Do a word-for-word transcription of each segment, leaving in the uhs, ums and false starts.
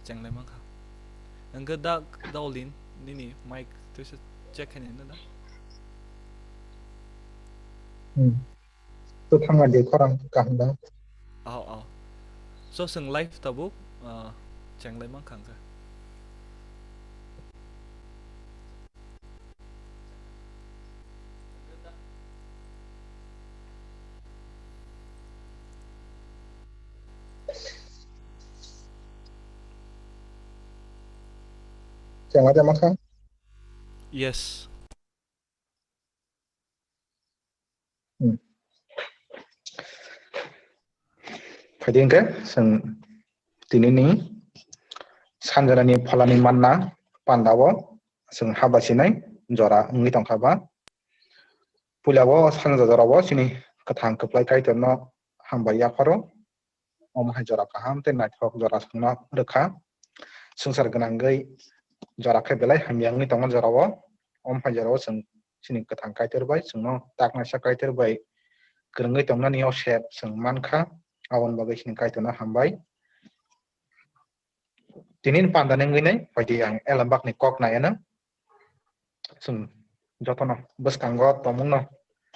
Chenglai mankha. Hwnkhe da, Daolin, nini mic twisa check khainai no da? Hmm. To thangma de khorang kaham da. Aw, aw. So, chwng live tabuk, ah, chenglai mankha hwnkhe. Chengma de mankha? Yes. Hmm. Phaidi hwnkhe chwng tinini sanjanani pholani manna pandao chwng haba sinai jora wngwi tongkha ba. Puilao sanja jorao chini kwthang kwplai Kaitorno hambai yapharo. Omo hai jora kaham tei naithok jora chwngno rwkha. Swngchar gwnangwi jora khe belai hamya wngwi tongo jorao. Omo hai jorao chwng chini kwthang Kaitor bai chwngno taknaisa Kaitor bai kwrwngwi tongnani o sep chwng mankha. Aboni bagwi chini Kaitorno hambai. Tini pandani wngwi nai, phaidi ang elembakni kok nai ano. Chwng jotono bwskango tongmungno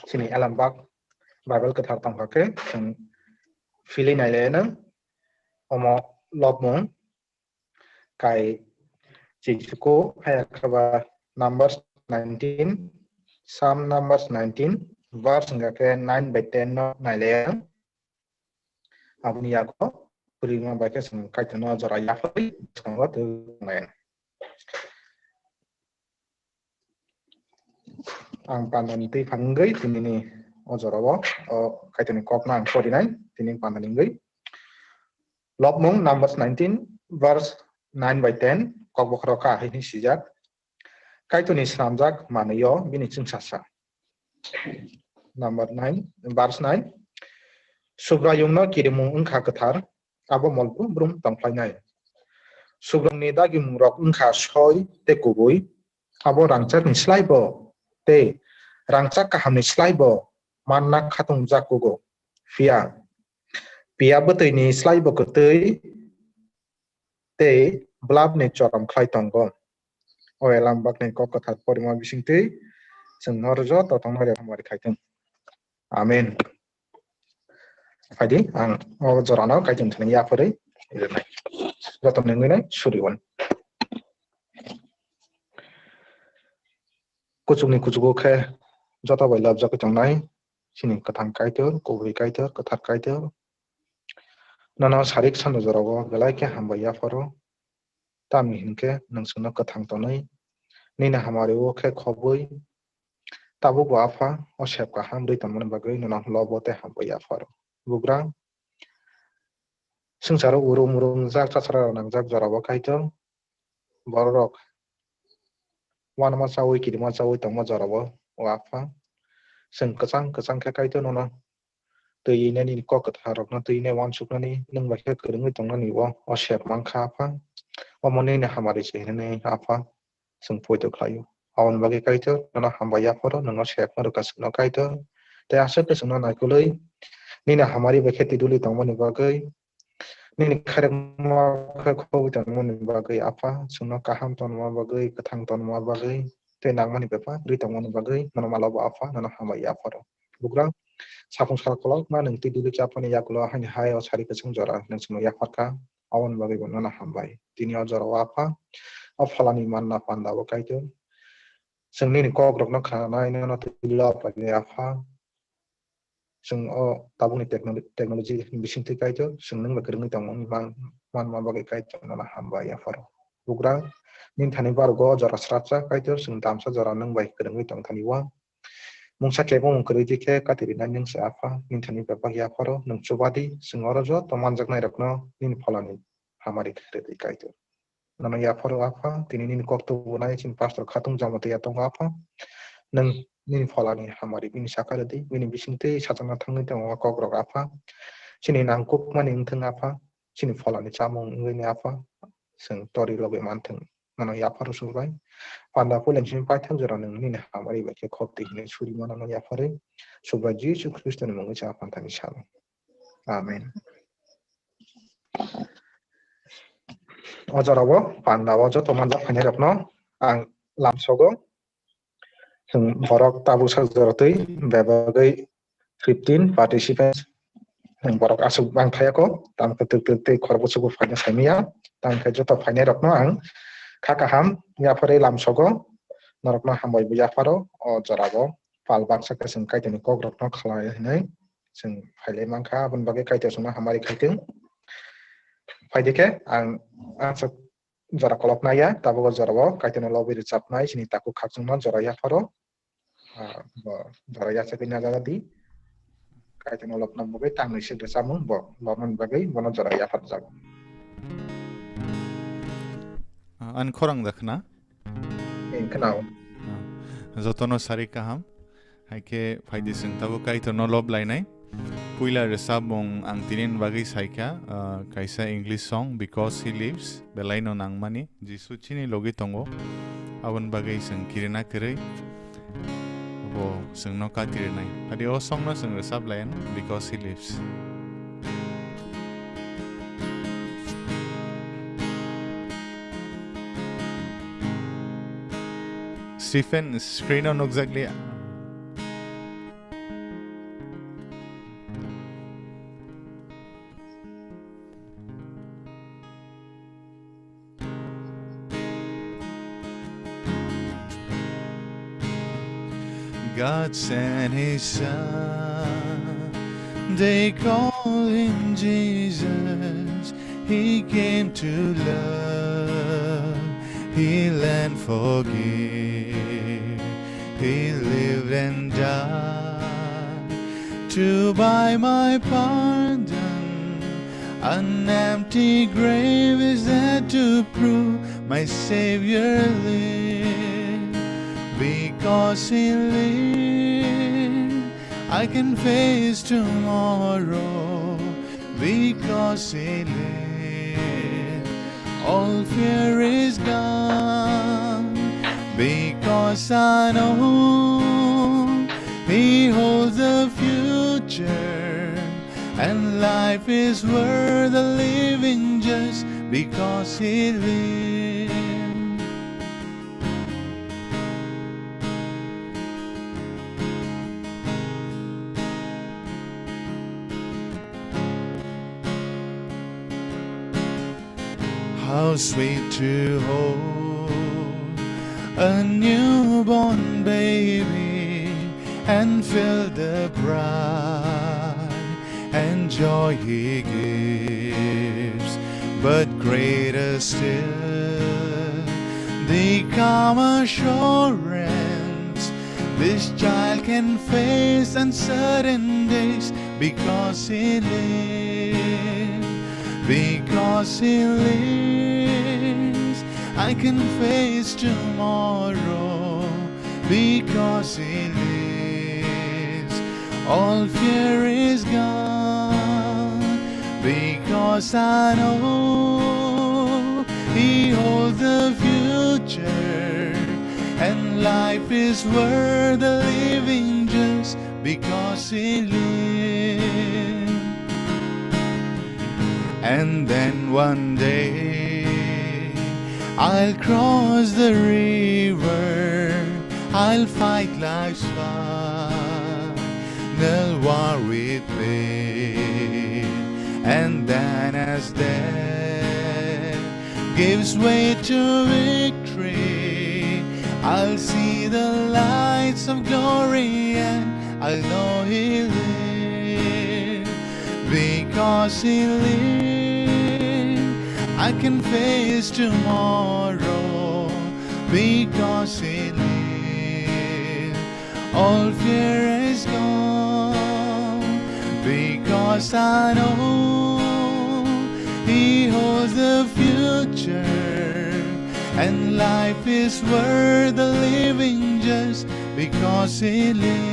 chini elembak Bible kwthar tongkha khe chwng philwi nailai ano. Omo lobmung kai chichuku phaya khe ba Numbers nineteen, Psalm Numbers nineteen, verse hwnkha khe nine by ten no nailai ano. Aboni yago purima bai khe chwng Kaitorno jora yaphai bwskango twi tonglai. Ang pandani twi phangwi tinini o jorao o Kaitorni kokno ang porinai tini pandani wngwi. Lobmung Numbers nineteen verse nine by ten kok bokhorok kha hai hwnwi swijak. Kaitorni swnamjak manwio bini chwngsasa. Number nine, verse nine. Subraiyungno kirimung wngkha kwthar, abo molbrum brum tongphlainai. Subraiyungni dagimungrok wngkha soi tei kubui, abo rangchakni slaibo tei rangchak kahamni slaibo manna khatungjak kugo. Phiya, phiya bwtwini slaibo kwtwi tei bwlapni chorom khlai tongo. O elembakni kok kwthar porima bisingtwi chwng norok joto tongna rw hamari khai thung. Amen. Phaidi ang o jorano Kaitorni thani yaphari rinai. Joto nungwi nai suri wan. Kuchukni kuchugo khe joto bai labjagwi tongnai chini kwthang Kaitor, kubui Kaitor, kwthar Kaitor. Nono sarik sano jorao belai khe hambai yapharo. Tamni hinkhe nwng chwngno kwthang tonwi nini hamari o khe khobwi tabukbo Apha o sep kaham rwi tongmani bagwi nono lobo tei hambai yapharo. Bugrang swngcharo urum urum jak chasra nangjak jorao Kaitor bororok uanama chaui kirima chaui tongma jorao o Apha chwng kwchang kwchang khe Kaitor nono twi nani kok kwthar rokno twi nai uansuknani nwng bai khe kwrwngwi tongnani o, o sep mankha Apha. Omo nini hamari se hinwi Apha chwng poito khlaio. Aboni bagwi Kaitor nono hambai yapharo nwngno sep no rwkha chwngno Kaitor. Tei aswk khe chwngno naikolwi nini hamari bai khe twidulwi tongmani bagwi nini khairokma khe khobwi tongmani bagwi Apha chwngno kaham tonma bagwi kwthang tonma bagwi tei nangmani bebak rwi tongmani bagwi nono malobo Apha nono hambai yapharo. Bugrang sapung sal kolokma nwng twi duli chaphani yakulo haini hai o sari kwchwng jora nwng chwngno yapharkha, aboni bagwi bo nono hambai. Tini o jorao Apha, o pholani manna panda o Kaitor. Chwng nini kokrokno khnanai nono twi lob lainai Apha. Chwng o tabukni technolo-, technology ni bisingtwi Kaitor, chwng nwng bai kwrwngwi tongmani man-, manma bagwi Kaitor nono hambai yapharo. Bugrang, nini thani barogo o jora srapsa Kaitor, chwng damsa jora nwng bai kwrwngwi tongthani o. Mungsa kebo mung kwrwi di khe kati rinai nwng se Apha, nini thani bebak yapharo nwng chuba di, chwng oro joto manjaknai rokno nini pholani hamari khe rwdi Kaitor. Nono yapharo Apha, tini nini kok tubunai chini pastor khatung jamo twiya tongo Apha. Nwng nini pholani hamari bini saka rwdi, bini bisingtwi sajakna thangwi tongo o kokrok Apha. Chini nangkukmani wngthung Apha, chini pholani chamung wngwi ni Apha, chwng tori logwi manthung. Nono yapharo Subraiyung. Panda puilani simi paithak jora nwng nini hamari bai khe khok twi hinwi suri mano nono yapharwi. Subraiyung Jisu Khristoni mungwi chwng Apha thani salo. Amen. o jorao panda o joto manjak phainairokno ang lamsogo. Chwng borok tabuk sak jora twi bebagwi fifteen participants, chwng borok aswk bang thayako, tamo khe twk twk tei khorokbo sugo phaina saimanya, tamo khe joto phainairokno ang kha kaham yapharwi lamsogo, norokno hambai bo yapharo o jorao pal baksa khe chwng Kaitorni kokrokno khlai hwnwi chwng phailai mankha, aboni bagwi Kaitor chwngno hamari khaitwng. Phaidi khe ang aswk jora koloknai ya, tabuk o jorao Kaitorno lobwi rwchapnai chini takhuk khakchangma jora yapharo, ah, bo jora yachagwi najagadi. Kaitorno lobna bagwi tangwi swi rwchapmung bo lobmani bagwi bono jora yapharjago. Ah, ani khorang da khna? Ee, khna o. Ah, jotono sari kaham. Hai khe phaidi chwng tabuk Kaitorno lob lainai. Puila rwchapmung ang tini bagwi saikha, ah, kaisa English song, Because He Lives, belaino nangmani, Jisu chini logi tongo. Aboni bagwi chwng kirina kwrwi bo chwngno katirinai. Phadi o songno chwng rwchap layan, Because He Lives. Stephen, screen-o nukjakliya. God sent his son, they call him Jesus. He came to love, heal and forgive. He lived and died to buy my pardon. An empty grave is there to prove my Savior lives. Because He lives, I can face tomorrow. Because He lives, all fear is gone. Because I know He holds the future, and life is worth the living just because He lives. How sweet to hold a newborn baby and feel the pride and joy He gives. But greater still, the calm assurance this child can face uncertain days because He lives. Because He lives, I can face tomorrow. Because He lives, all fear is gone. Because I know He holds the future, and life is worth the living just because He lives. And then one day I'll cross the river, I'll fight life's final war with pain. And then as death gives way to victory, I'll see the lights of glory and I'll know He lives. Because He lives, I can face tomorrow. Because He lives, all fear is gone. Because I know He holds the future, and life is worth the living just because He lives.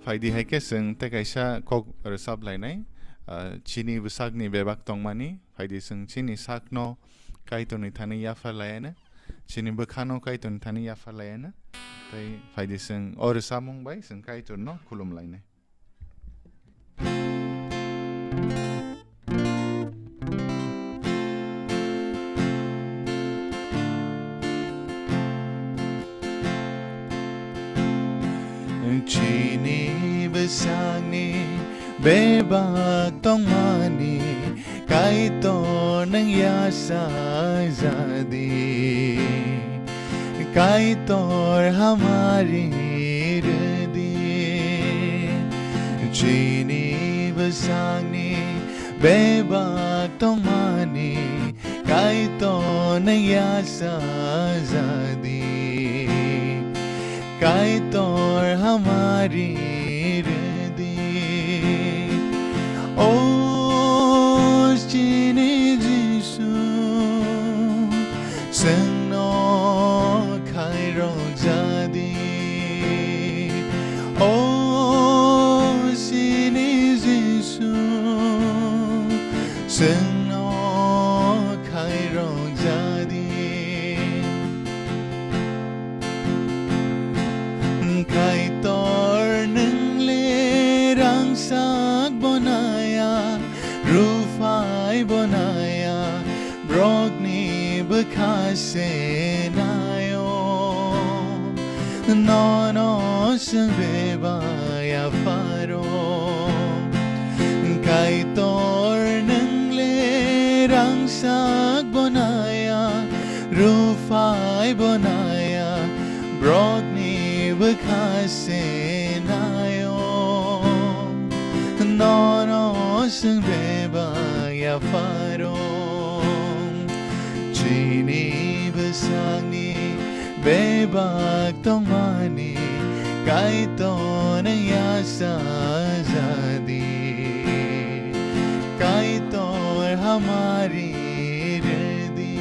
Phaidi hai khe chwng tei kaisa kok rwchap lainai, ah, chini bwsakni bebak tongmani, phaidi chwng chini sakno Kaitorni thani yaphar laiano, chini bwkhano Kaitorni thani yaphar laiano, tei phaidi chwng o rwchapmung bai chwng Kaitorno khulum lainai. Bebak tongmani Kaitor nwng yachak jadi. Kaitor hamari rwdi. Chini bwsakni bebak tongmani Kaitor nwng yachak jadi. Kaitor hamari rwdi. O chini Jisu, chwngno khairok jadi. O chini Jisu, chwngno khairok jadi. Kaitor nwng le rangchak bo naya, ruphai bo naya, borokni bwkha se naio. Nono chwng bebak yapharo. Kaitor nwng le rangchak bo naya, ruphai bo naya, borokni bwkha se naio. Nono chwng bebak yapharo. Chini bwsakni bebak tongmani Kaitor nwng yachak jadi. Kaitor hamari rwdi.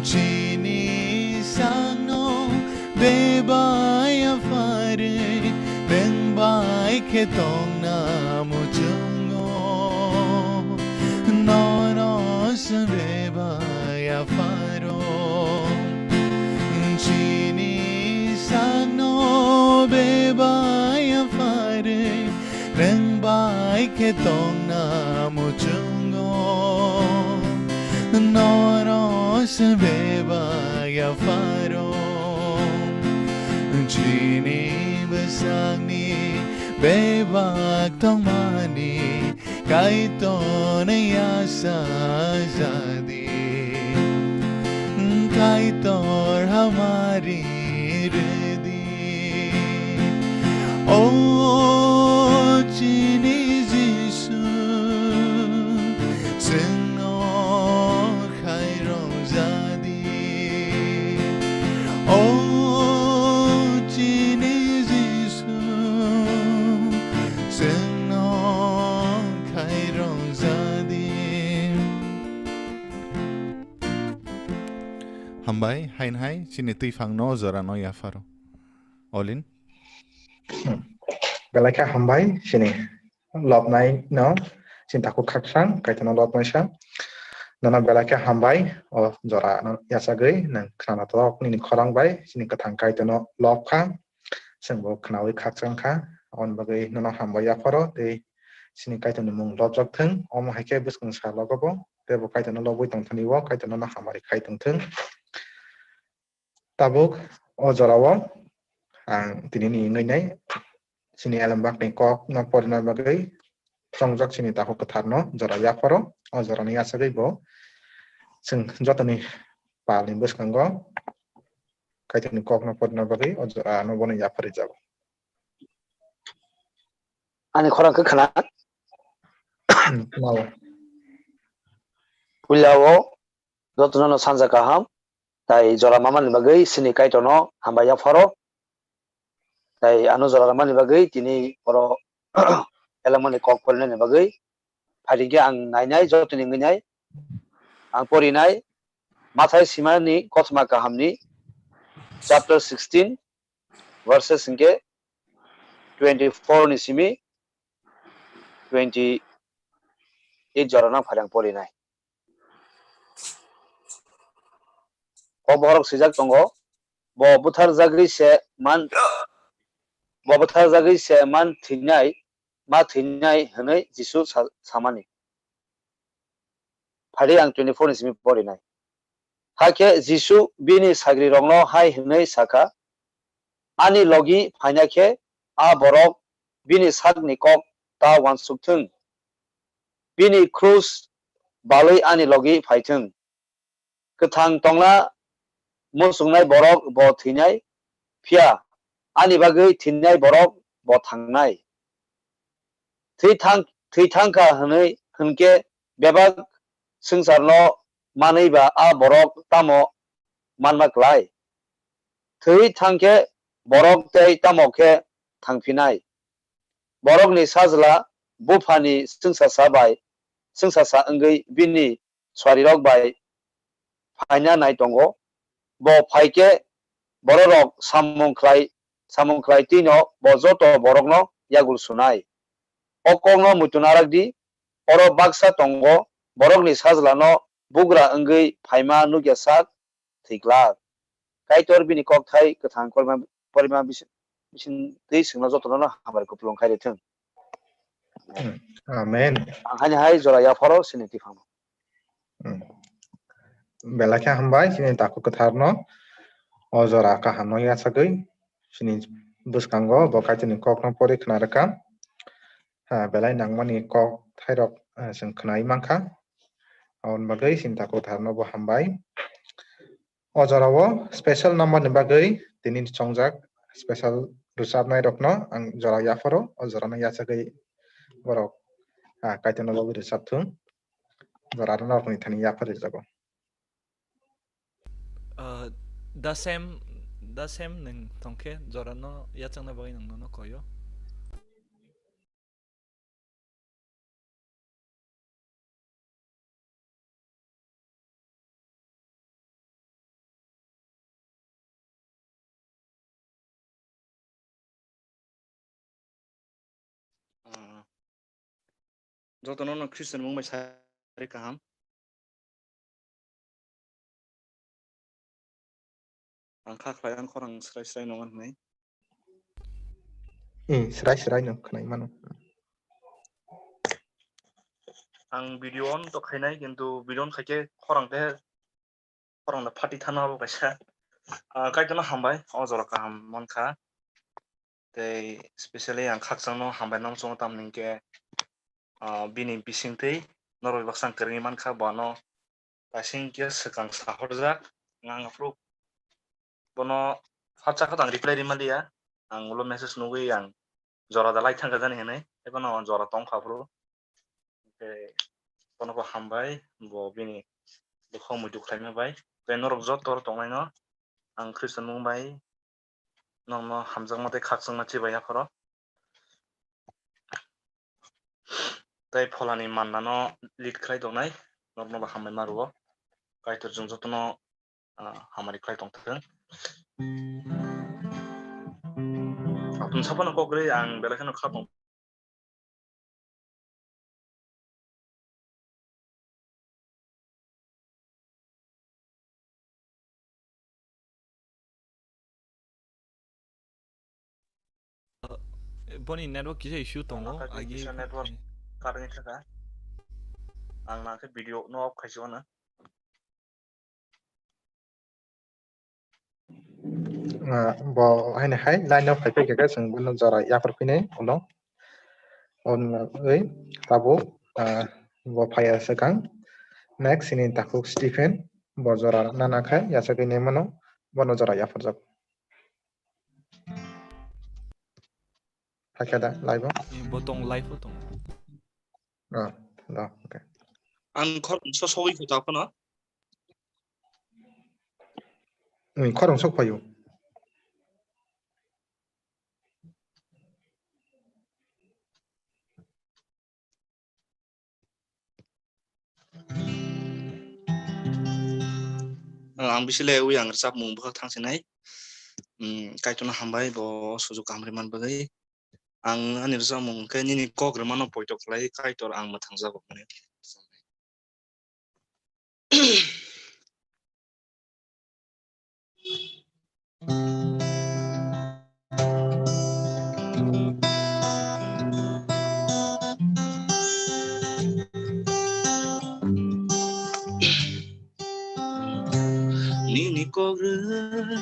Chini sakno bebak yapharwi, nwng bai khe tongna muchungo. Nono chwng bebak yapharo. Chini sakno bebak yapharwi, nwng bai khe tongna muchungo. Nono chwng bebak yapharo. Chini bwsakni bebak tongmani Kaitor nwng yachak jadi. Kaitor hamari rwdi. O chini Jisu, chwngno khairok jadi. O chini Jisu, chwngno khairok jadi. Hambai, hain hai, chini twi phangno o jorano yapharo. Olin. Belai khe hambai, chini lobnai no, chini takhuk khakchang, Kaitorno lobnaisa. Nono belai khe hambai, o jora no yachagwi, nwng khwnatok nini khorang bai, chini kwthang Kaitorno lob kha. Chwngbo khwnawi khakchang kha, aboni bagwi nono hambai yapharo, tei chini Kaitorni mung lobjak thung, omo hai khe bwskang salogo bo, tei bo Kaitorno lobwi tongthani o, Kaitor nono hamari khai tongthung. Tabuk o jorao ang tinini wngwi nai chini elembakni kokno porina bagwi chongjak chini takhuk kwtharno jora yapharo, o jorani yachagwi bo chwng jotoni palni bwskango Kaitorni kokno porina bagwi o jorano bono yapharwi jago. Ani khorang khe khna? Hmm, khna-o. Puila o jotono no sanja kaham, tai jora mamani bagwi chini Kaitorno hambai yapharo. Tai ano jora rwmani bagwi tini oro elemoni kok porinani bagwi phaidi khe ang nainai, jotoni wngwi nai. Ang porinai Mathai simani kothoma kahamni chapter sixteen, verses hwnkhe twenty-four ni simi twenty-eight jora nang phai ang porinai. O borok swijak tongo, bo butharjagwi se man, bo butharjagwi se man thwinai, ma thwinai hwnwi Jisu sa-, samani. Phari ang twenty-four ni simi porinai. Hakhe Jisu bini sagrirokno hai hwnwi sakha, Ani logi phaina khe a borok bini sakni kok ta uansuk thung, bini krus balwi ani logi phai thung. Kwthang tongna muchungnai borok bo thwinai, phiya ani bagwi thinai borok bo thangnai. Thwi thang, thwi thang kha hwnwi hwn khe bebak swngcharno manwi ba a borok tamo manma klai? Thwi thang khe borok tei tamo khe thangphinai? Borokni sajla buphani chwngsasa bai chwngsasa wngwi bini suarirok bai phaina nai tongo. Bo phai khe bororok samung khlai, samung khlai twino bo joto borokno yagul sunai. O kokno muitu narak di, oro baksa tongo, borokni sajlano bugra wngwi phaima nukya sak thwi glak. Kaitor bini kokthai kwthang porima, porima bisi-, bising twi swngno jotono hamari kupulung khai rithwng. Hmm. Amen. Ang haini hai jora yapharo sini tiphang. Hmm. Belai khe hambai sini takhuk kwtharno o jora kahamno yachagwi sini bwskango bo Kaitorni kokno pori khna rwkha. Ha, belai nangmani kok thairok, eh, chwng khwnai mankha. Aboni bagwi sini takhuk kwtharno bo hambai. O jorao special number ni bagwi tini chongjak special rwchapnai rokno ang jora yapharo, o jorano yachagwi borok, ah, Kaitorno logi rwchap thung. Jora rwna rokni thani yaphar rwjago. Ah, the same, the same nwng tongkhe jorano yachakna bagwi nwng nono koyo. Ah, jotono no Christian mung bai sari kaham. Ang kha khlai ang khorang srai srai nongan hwnwi. Hmm, srai srai no khwnai mano. Ang video on to khainai, kintu video on khaikhe khorang te, khorang da phati thana abo kaisa. Ah, Kaitorno hambai, o jora kaham mankha. Tei specially ang khakchangno hambai nang chongo, tamni hwnkhe, ah, bini bisingtwi norok baksa ang kwrwngwi mankha, bo ano kaisa hwnkhe swkang sahorjak, ngang aphuru bono phatsa khe ang reply rwmaliya, ang ulo message nugwi ang jora da lai thangkha jani hinwi, tei bono jora tongkha aphuru. Tei bono bo hambai, bo bini bwkhao muitu khlaima bai. Tei norok joto tongnai no ang Khristo mung bai nokno hamjakma tei khakchangma chibai yapharo. Tei pholani manna no lead khlai tongnai, norokno bo hambai ma rwo. Kaitor chwng jotono, ah, hamari khlai tong thung. Aboni saphano kok rwi ang belai kheno kha tong. Boni network kisa issue tongo, agi kisa network karni thaka. Ang nang khe video no off khaisi wano. Ah, bo haino hai line o phai phai khe chwng bono jora yaphar phinai ulo. Onwi tabuk, ah, bo phaiya swkang. Next, sini takhuk Stephen, bo jora nana khai yachagwi nai mano, bono jora yapharjak. Hakhe da, live o? Eh, bo tong, live o tong. Ah, da, okay. Ang khorang so sogwi kho ta phano. Ui, khorang sok phaio. Ang bisi le ui ang rwchapmung bwkhak thang sinai. Hmm, Kaitorno hambai bo sujuk kaham rwmani bagwi. Ang ani rwchapmung khe nini kok rwmano poito khlai Kaitor ang mwthangjago hwnwi. Nini kok rw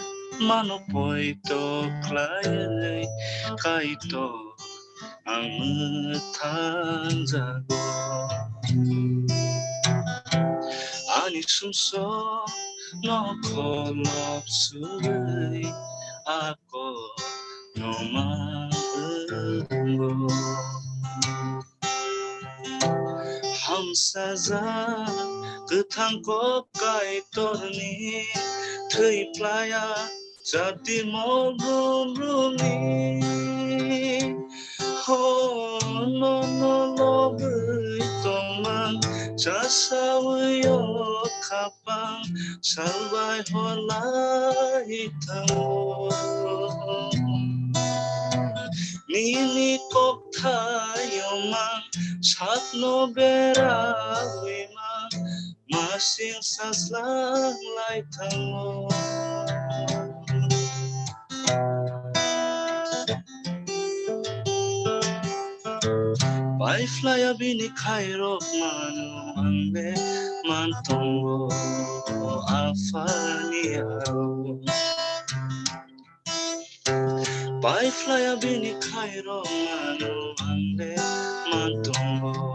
mano poito khlaiwi Kaitor ang mwthangjago. Ani sumsok no kholop sugwi ako no ma wngo. Hamsajak kwthang kok Kaitorni thwi phlaya jati mol brum brumni. Ho no no lobwi tongmang chasawi o khapang salbai holai thango. Nini kokthaio mang sakno berawi mang masing saslang lai thango. Pai phlaya bini khairok mano ang le man tongo aphani aro. Pai phlaya bini khairok mano ang le man tongo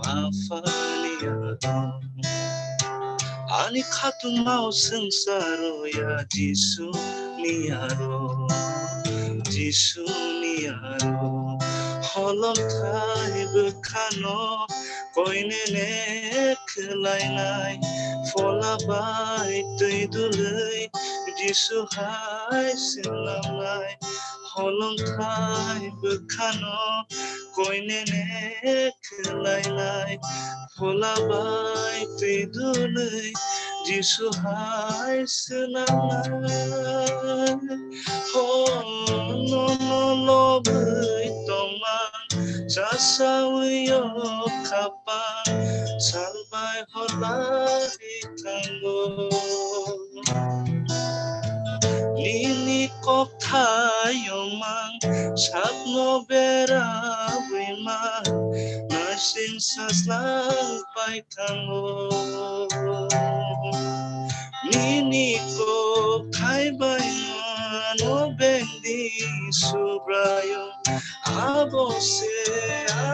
aphani aro. Ani khatungmao swngcharo ya Jisu ni aro, Jisu ni aro. Holom thai bwkhano koinene khwlainai, phola bai twi dului Jisu hai swnamnai. Holom thai bwkhano koinene khwlainai, phola bai twi dului Jisu hai swnamnai. Ho no no lobwi tongmang chasawi o khapang salbai holai thango. Nini kokthaio mang sakno berawi mang nasing saslang pai thango. Nini kokthai bai ano bengdi Subraiyung abo se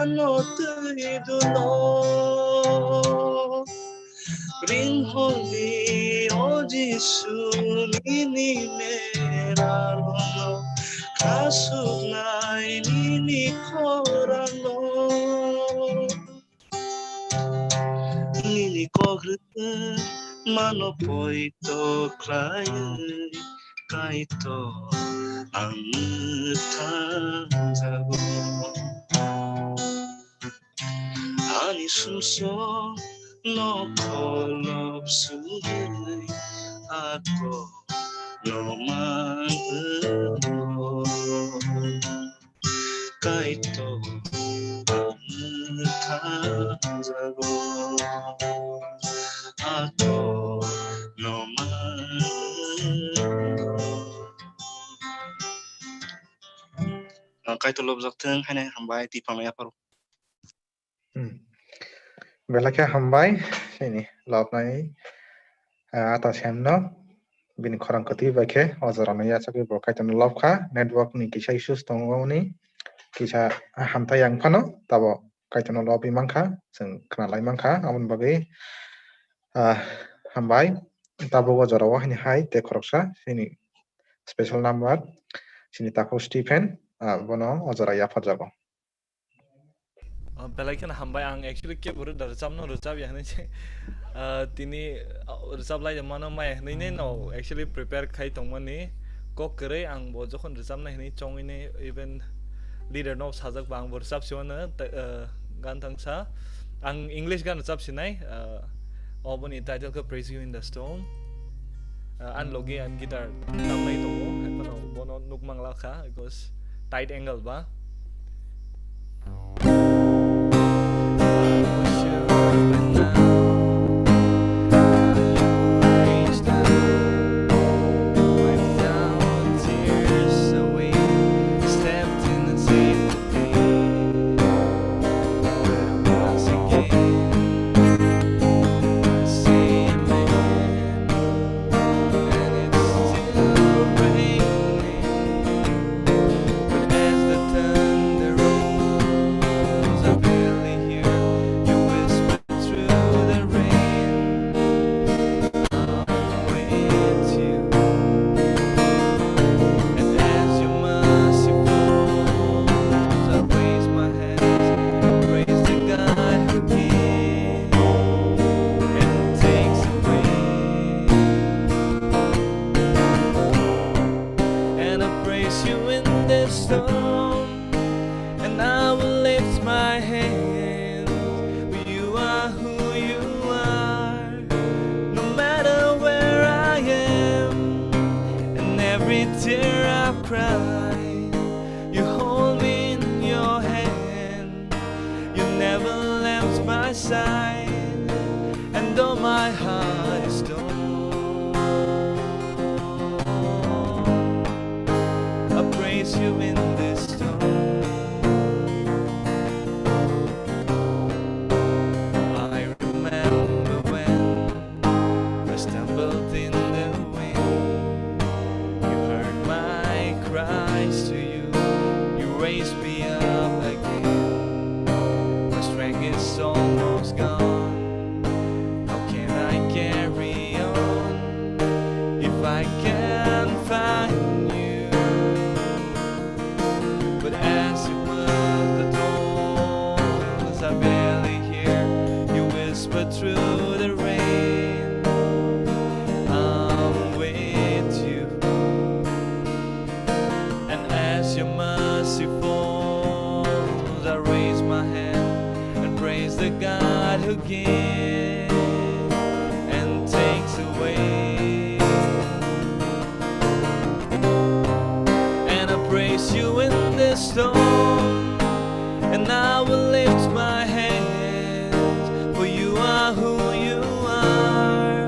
ano twi dulo. Ring holi o Jisu nini meralono kasuknai nini khorangno. Nini kok rwngmano poito khlaiwi Kaitor ang mwthangjago. Ani sumsok no kholop sugwi ako no mang wngo. Kaitor ang mwthangjago. Ako no mang wngo. Ang Kaitor lobjak thung haino hambai twi phanglai aphuru. Hmm. Belai khe hambai chini lobnai, ah, ata semno bini khorang kwtwi bai khe o jorano yachagwi bo Kaitorno lobkha. Network ni kisa issues tongmani kisa hamthai yang phano tabo Kaitorno lobwi mankha, chwng khna lai mankha. Aboni bagwi, ah, hambai. Tabuk o jorao haini hai tei khoroksa chini special number chini takhuk Stephen, ah, bono o jora yapharjago. Ah, belai kheno hambai, ang actually kebo rwda rwchapno rwchap ya hinwi se, ah, tini, ah, rwchap lai mano maya hinwi no actually prepare khai tongmani kok kwrwi, ang bo jokhon rwchapnai hinwi chongwini even leader no sajak ba ang bo rwchap se mano, ta-, ah, gan thangsa ang English gan rwchap sinai, ah, oboni title khe Praise You in the Storm. Ah, ani logi ang guitar tamnai tongo, hai phano bono nukmang lakha, because tight angle ba. Lift me up again. My strength is almost gone. How can I carry on if I can't find you? But as you put the doors, I barely hear you whisper through the rain, "I'm with you." And as your mercy falls, I raise my hand and praise the God who gives and takes away. And I praise you in this storm, and I will lift my hands, for you are who you are.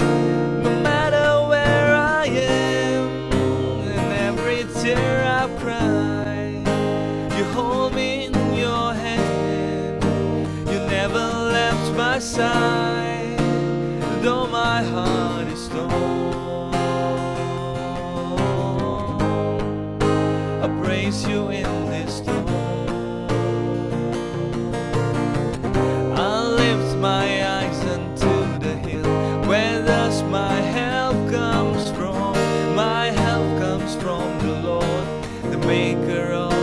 No matter where I am, and every tear I've cried, you hold me in your hand. You never left my side, though my heart is torn. I praise you in this storm. I lift my eyes unto the hill. Where does my help comes from? My help comes from the Lord, the maker of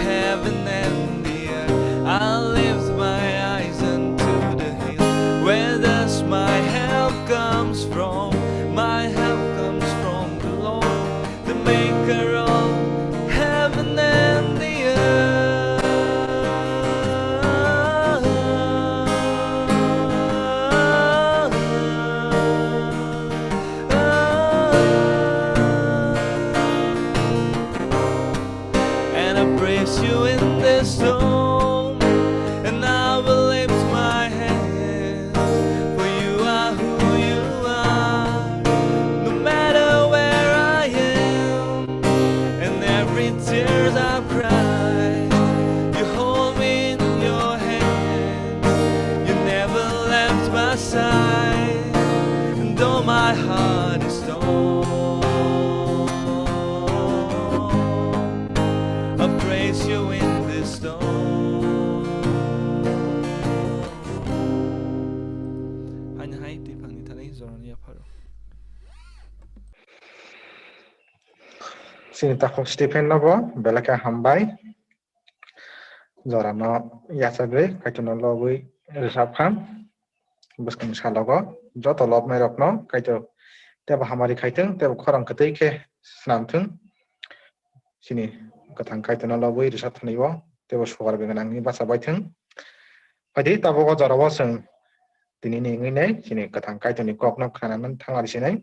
heaven and the earth. I lift my eyes unto the hill. Where does my help comes from? My help comes from the Lord, the maker of heaven and the earth. And I praise you in the storm, and I will lift my hands, for you are who you are. No matter where I am, and every tears I cry, you hold me in your hand. You never left my side, and though my heart is torn, I praise you in this storm. Haino hai twi phangni thani jorani yapharo. Chini takhuk Stephen nobo belai khe hambai. Jorano yachagwi Kaitorno lobwi rwchapkha. Bwskang salogo joto lobnairokno Kaitor teibo hamari khaithwng, teibo khorang kwtwi khe swnamthwng. Chini kwthang Kaitorno lobwi rwchapthanibo teibo sugar gwnangni bacha baithwng. Phaidi tabuk o jorao chwng tinini wngwi nai chini kwthang Kaitorni kokno khnanani thangna sinai.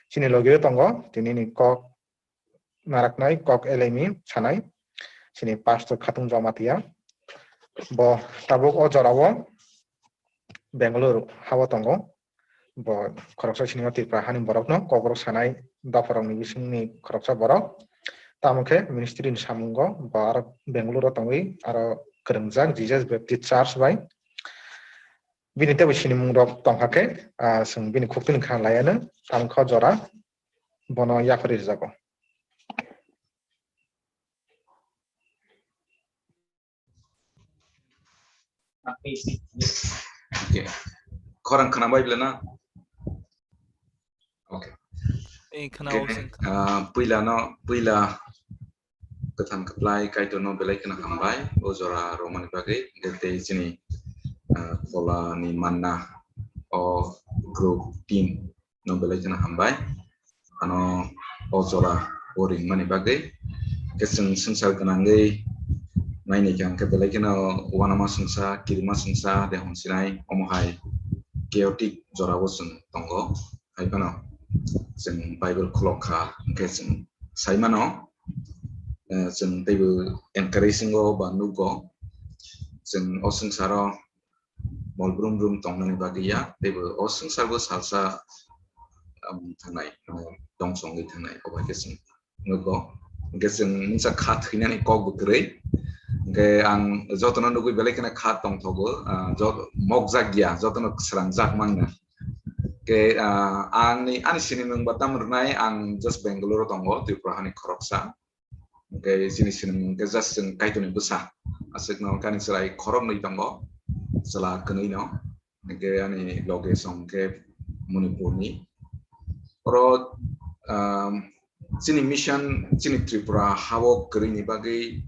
Chini logi-o tongo tinini kok naraknai, kok elemi sanai chini Pastor Khatung Jamatia. Bo tabuk o jorao Bangalore hao tongo. Bo khoroksa chini o Tripura hani borokno kokrok sanai dopharokni bisingni khoroksa borok. Tamo khe ministry ni samungo bo aro Bangalore o tongwi aro kwrwngjak Jesus Baptist Church bai. Bini teibo sinimung rok tongkha khe, ah, chwng bini khuktwini khna laiano tamo khe o jora bono yaphari rwjago. Okay. Khorang khna bai bla na? Okay. Eh, khna okay. O sing khna. Ah, puila no, puila kwthang kwplai Kaitorno belai kheno hambai, o jora romani bagwi, hwnkhe tei chini, ah, phola ni manna o group team no belai kheno hambai. Ano o jora o ringmani bagwi. Khe chwng swngchar gwnangwi nainai khe hwnkhe belai kheno uanama swngsa, kirima swngsa, de hwnsinai omo hai chaotic jorao chwng tongo. Hai phano chwng Bible khulok kha, hwnkhe chwng sai mano, eh, chwng teibo encouraging o ba nugo. Chwng o swngcharo mol brum brum tongnani bagwi ya, teibo o swngcharbo salsa, um, thangnai, um, dongsongwi thangnai, obo hai khe chwng nugo. Hwnkhe chwng mungsa kha thwinani kokbo kwrwi. Hwnkhe ang jotono nugwi belai kheno kha tongthogo, ah, jot-, mokjak ya, jotono swrangjak mangna. Hwnkhe, ah, ani, ani sinimung ba tamo rwnai, ang just Bangalore o tongo, Tripura hani khoroksa. Hwnkhe chini swnam hwnkhe just chwng Kaitorni bwsa. Aswkno kani chwrai khoroknwi tongo, chwla kwnwino. Hwnkhe ani loge song khe Manipurni. Oro, um, chini mission, chini Tripura hao kwrwini bagwi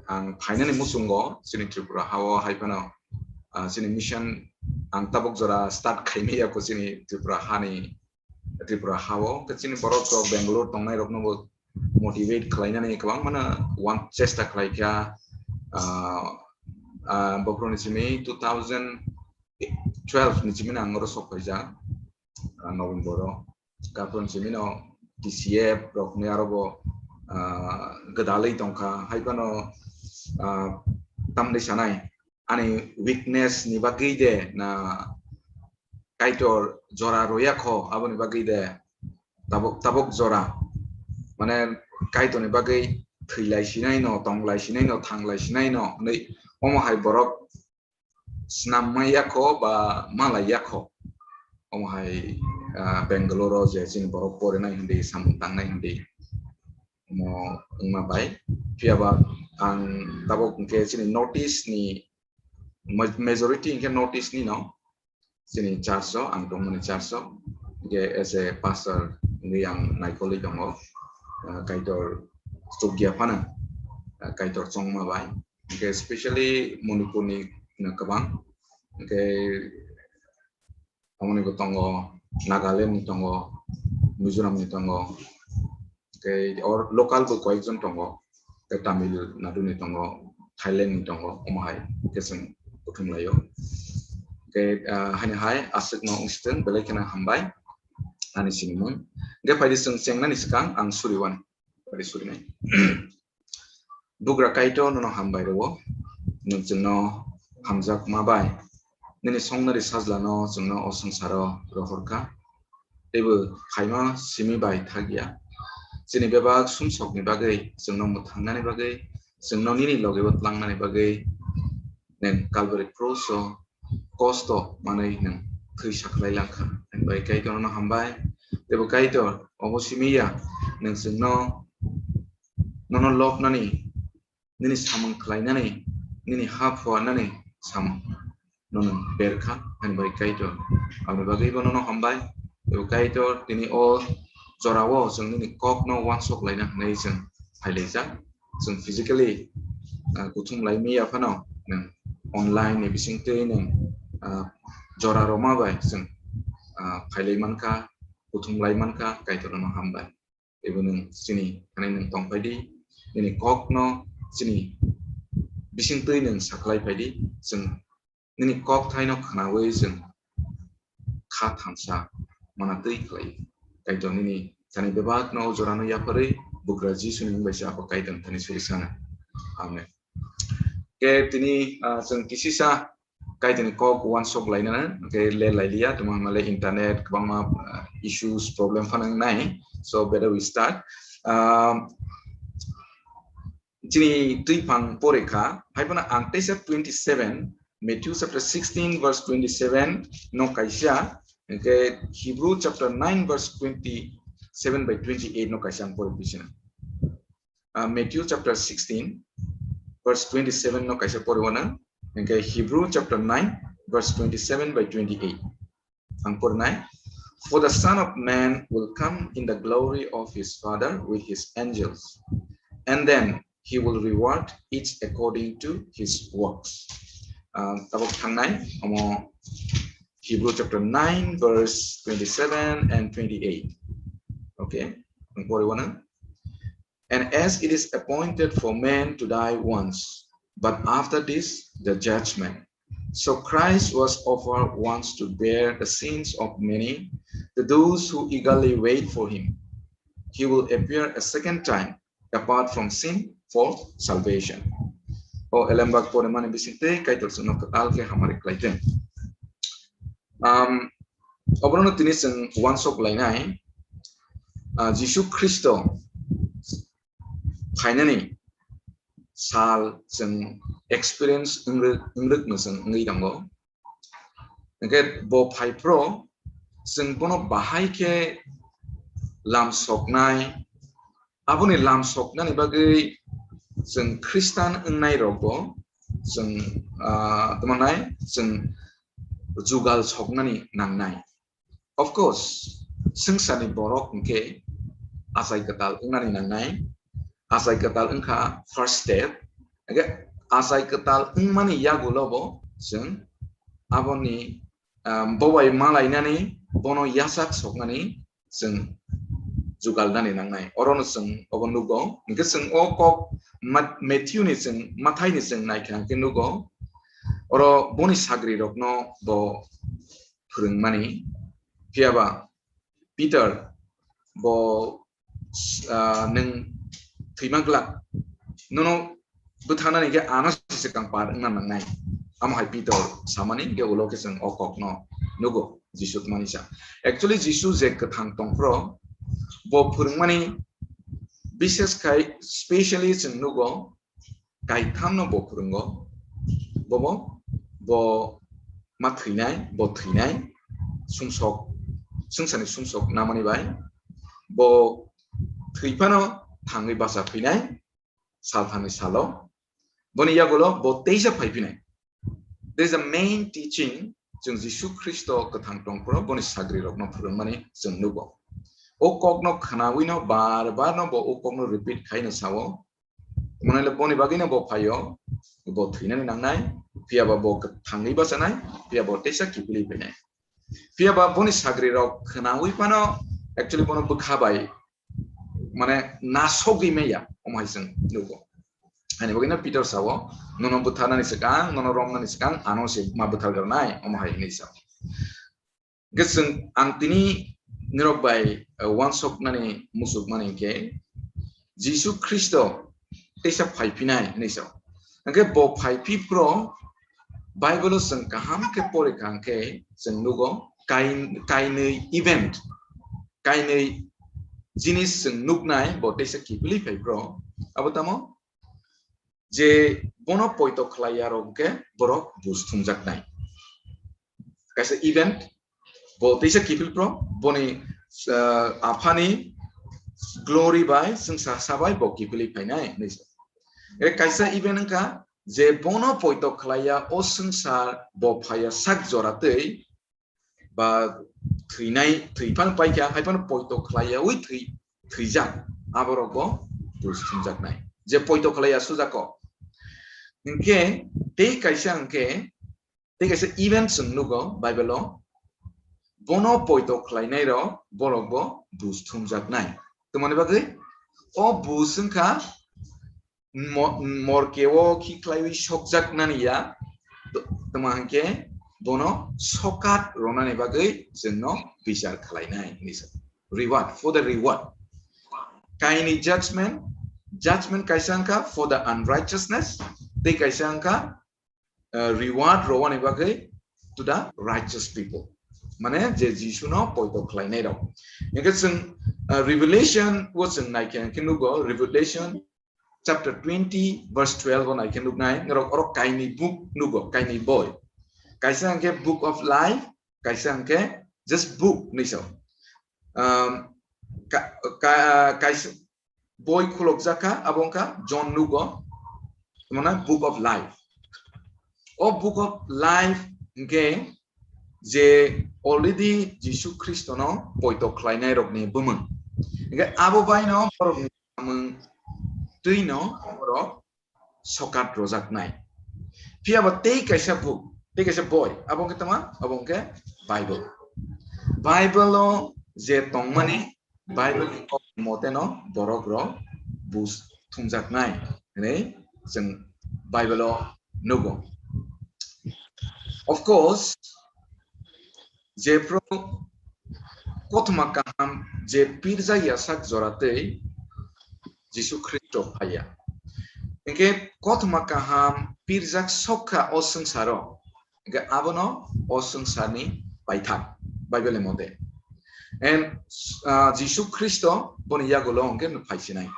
ang phainani muchungo, chini Tripura hao hai phano, ah, chini mission ang tabuk jora start khaimaya kho chini Tripura hani, Tripura hao. Khe chini borok rok Bangalore tongnai rokno bo motivate khlainani kwbangmano wan chesta khlaikha, ah, ah, bohrokni simi two thousand twelve ni simi ang oro sok phaijak, ah, November o. Kaphron simino T C F rokni aro bo, ah, gwdalwi tongkha. Hai phano, ah, tamni sanai ani weakness ni bagwi de na Kaitor jora roya kho, aboni bagwi de tabuk, tabuk jora. Mane Kaitorni bagwi thwilai sinai no, tonglai sinai no, thanglai sinai no, hwnwi omo hai borok snam maya kho ba malai ya kho. Omo hai, ah, Bangalore o je chini borok porinai hindi, samung tangnai hindi. Omo wngma bai. Phiya ba ang tabuk hwnkhe chini North East ni ma-, majority hwnkhe North East ni no. Chini church o, ang tongmani church o. Hwnkhe as a pastor wngwi ang naikolwi tongo. Ah, Kaitor chukya phano, ah, Kaitor chongma bai. Hwnkhe specially Manipur ni no kwbang. Hwnkhe Tamoni bo tongo, Nagaland ni tongo, Mizoram ni tongo, tei or local bo koyekjon tongo, tei Tamil Nadu ni tongo, Thailand ni tongo, omo hai khe chwng kuthum laio. Tei, ah, haini hai aswk no wng sitwng, belai kheno hambai ani sinimung. Hwnkhe phaidi chwng chengnani swkang ang suri wani, phaidi suri nai. Bugra Kaitor nono hambai rwo, nwng chwngno hamjakma bai nini songnari sajlano chwngno o swngcharo rohorkha, teibo phaima simi bai thakya. Chini bebak sumsokni bagwi, chwngno mwthangnani bagwi, chwngno nini logeo tlangnani bagwi nwng Calvary Cross o kosto manwi nwng thwi sakhlai langkha. Nwng bai Kaitor nono hambai, teibo Kaitor obo simi ya, nwng chwngno nono lobnani, nini samung khlainani, nini ha phuarnani samung nono berkha, ani bai Kaitor. Aboni bagwi bo nono hambai. Teibo Kaitor, tini o jorao chwng nini kokno uansuk laina hwnwi chwng phailaijak. Chwng physically, ah, kuthum lai miya phano, nwng online ni bisingtwi nwng, ah, jora rwma bai chwng, ah, phailai mankha, kuthum lai mankha, Kaitor nono hambai. Teibo nwng chini thani nwng tongphai di, nini kokno chini bisingtwi nwng sakhlai phai di, chwng nini kok thaino khnaui chwng kha thansa mana twi khlai. Kaitor nini thani bebakno jorano yapharwi Bugra Jisuni mung bai se abo Kaitor thani suri sana. Amen. Ke tini, ah, chwng kisisa Kaitorni kok uansuk lainani, hwnkhe le lailiya, tongma hwnmale internet kwbangma, ah, issues, problem phano wngnai. So better we start. Um, chini twiphang porikha, hai phano ang teisa twenty seven, Matthew chapter sixteen verse twenty seven no kaisa, hwnkhe Hebrew chapter nine verse twenty seven by twenty eight no kaisa ang pori bisina. Ah, Matthew chapter sixteen, verse twenty seven no kaisa pori wana, hwnkhe Hebrew chapter nine, verse twenty seven by twenty eight. Ang porinai, "For the Son of Man will come in the glory of his Father with his angels, and then he will reward each according to his works." Ah, tabuk thangnai, omo Hebrew chapter nine, verse twenty seven and twenty eight. Okay, ang pori wana. "And as it is appointed for man to die once, but after this, the judgment. So Christ was offered once to bear the sins of many, to those who eagerly wait for him. He will appear a second time, apart from sin, for salvation." O elembak pore mani bising tei Kaitor chwngno kwtal khe hamari khlai teng. Um, obono tini chwng uansuk lainai, ah, Jisu Khristo phainani sal chwng experience wngrwk, wngrwkno chwng wngwi tongo. Hwnkhe bo phai phro chwng bono bahai khe lam soknai, aboni lam soknani bagwi chwng Khristan wngnai rokbo chwng, ah, tamo nai chwng jugal soknani nangnai. Of course, swngcharni borok hwnkhe achai kwtal wngnani nangnai. Achai kwtal wngkha first step. Hwnkhe achai kwtal wngmani yagulo bo chwng aboni, ah, bo bai malainani, bono yachak soknani chwng jugal nani nangnai. Orono chwng obo nugo. Hwnkhe chwng o kok Ma-, Matthew ni chwng, Mathai ni chwng naikha hwnkhe nugo. Oro boni sagri rokno bo phwrwngmani. Phiya ba Peter bo, ah, nwng thwima glak, nono bwtharnani khe ano se swkang par wngna nangnai. Amo hai Pitor samani hwnkhe ulo khe chwng o kokno nugo Jisu tmani sa. Actually, Jisu je kwthang tongphro, bo phwrwngmani, bises khai specially chwng nugo, kaithamno bo phwrwngo. Bobo, bo ma thwinai, bo thwinai, sumsok, swngcharni sumsok namani bai. Bo thwi phano thangwi bacha phinai, salthani salo. Boni yagulo bo teisa phai phinai. There is a main teaching, chwng Jisu Khristo kwthang tongphro boni sagri rokno phwrwngmani chwng nugo. O kokno khwnawino bar bar no bo o kokno repeat khaino sao. Mane le boni bagwino bo phaio, bo thwinani nangnai, phiya ba bo thangwi bachanai, phiya bo teisa kiphilwi phainai. Phiya ba boni sagri rok khwnawi phano, actually bono bwkha bai, mane nasogwi maya, omo hai chwng nugo. Ani bagwino Peter sao, nono bwtharnani swkang, nono romnani swkang, ano se ma bwthar garnai, omo hai hinwi sao. Hwnkhe chwng ang tini nirok bai, eh, uansuknani muchukmani hwnkhe Jisu Khristo teisa phaiphinai hinwi sao. Hwnkhe bo phaiphi phro Bible-o chwng kaham khe porikha hwnkhe chwng nugo kai-, kainwi event, kainwi jinis chwng nuknai bo teisa kiphilwi phai phro. Abo tamo? Je bono poito khlai ya rok hwnkhe borok buj thumjaknai. Kaisa event, bo teisa kiphil phro, boni, ah, aphani glory bai, chwngsa sa bai bo kiphilwi phainai hinwi sa. E kaisa event wngkha, je bono poito khlai ya, o swngchar bo phai ya sak jora twi, ba thwinai, thwi phano paikha, hai phano poito khlai yaui thwi, thwijak, aborok bo buj thumjaknai. Je poito khlai ya sujako. Hinkhe tei kaisa hinkhe, tei kaisa event chwng nugo Bible-o, bono poito khlainai rok borok bo buj thumjaknai. Tamoni bagwi o buj wngkha mo-, morkeo khiklaiwi sokjaknani ya, to-, tamo hinkhe bono sokat ronani bagwi chwngno bichar khlainai hinwi sa. Reward, for the reward. Kaini judgment, judgment kaisa wngkha for the unrighteousness, tei kaisa wngkha, uh, reward rowani bagwi to the righteous people. Mane je Jisuno poito khlainai rok. Hinkhe chwng, uh, Revelation o chwng naikhe hinkhe nugo, Revelation chapter twenty verse twelve o naikhe nuknai, norok oro kaini book nugo, kaini boi. Kaisa hinkhe Book of Life, kaisa hinkhe just book hinwi sao. Um, ka-, ka-, kaisa boi khulokjak kha, abo wngkha John nugo, mane Book of Life. O Book of Life hinkhe je already Jisu Khristono poito khlainai rokni bumung. Hinkhe abo baino borokni samung twino borok sokat rojaknai. Phiya ba tei kaisa book, tei kaisa boi, abo wngkhe tama, abo wngkhe Bible. Bible-o je tongmani, Bible ni kok moteno borok rok buj thumjaknai hinwi chwng Bible-o nugo. Of course, jephru kothoma kaham je pirjak ya sak jora tei Jisu Khristo phaiya. Hinkhe kothoma kaham pirjak sokha o swngcharo. Hinkhe abono o swngcharni paithak, Bible ni mote. And, ah, Jisu Khristo boni yagulo hinkhe no phaisinai.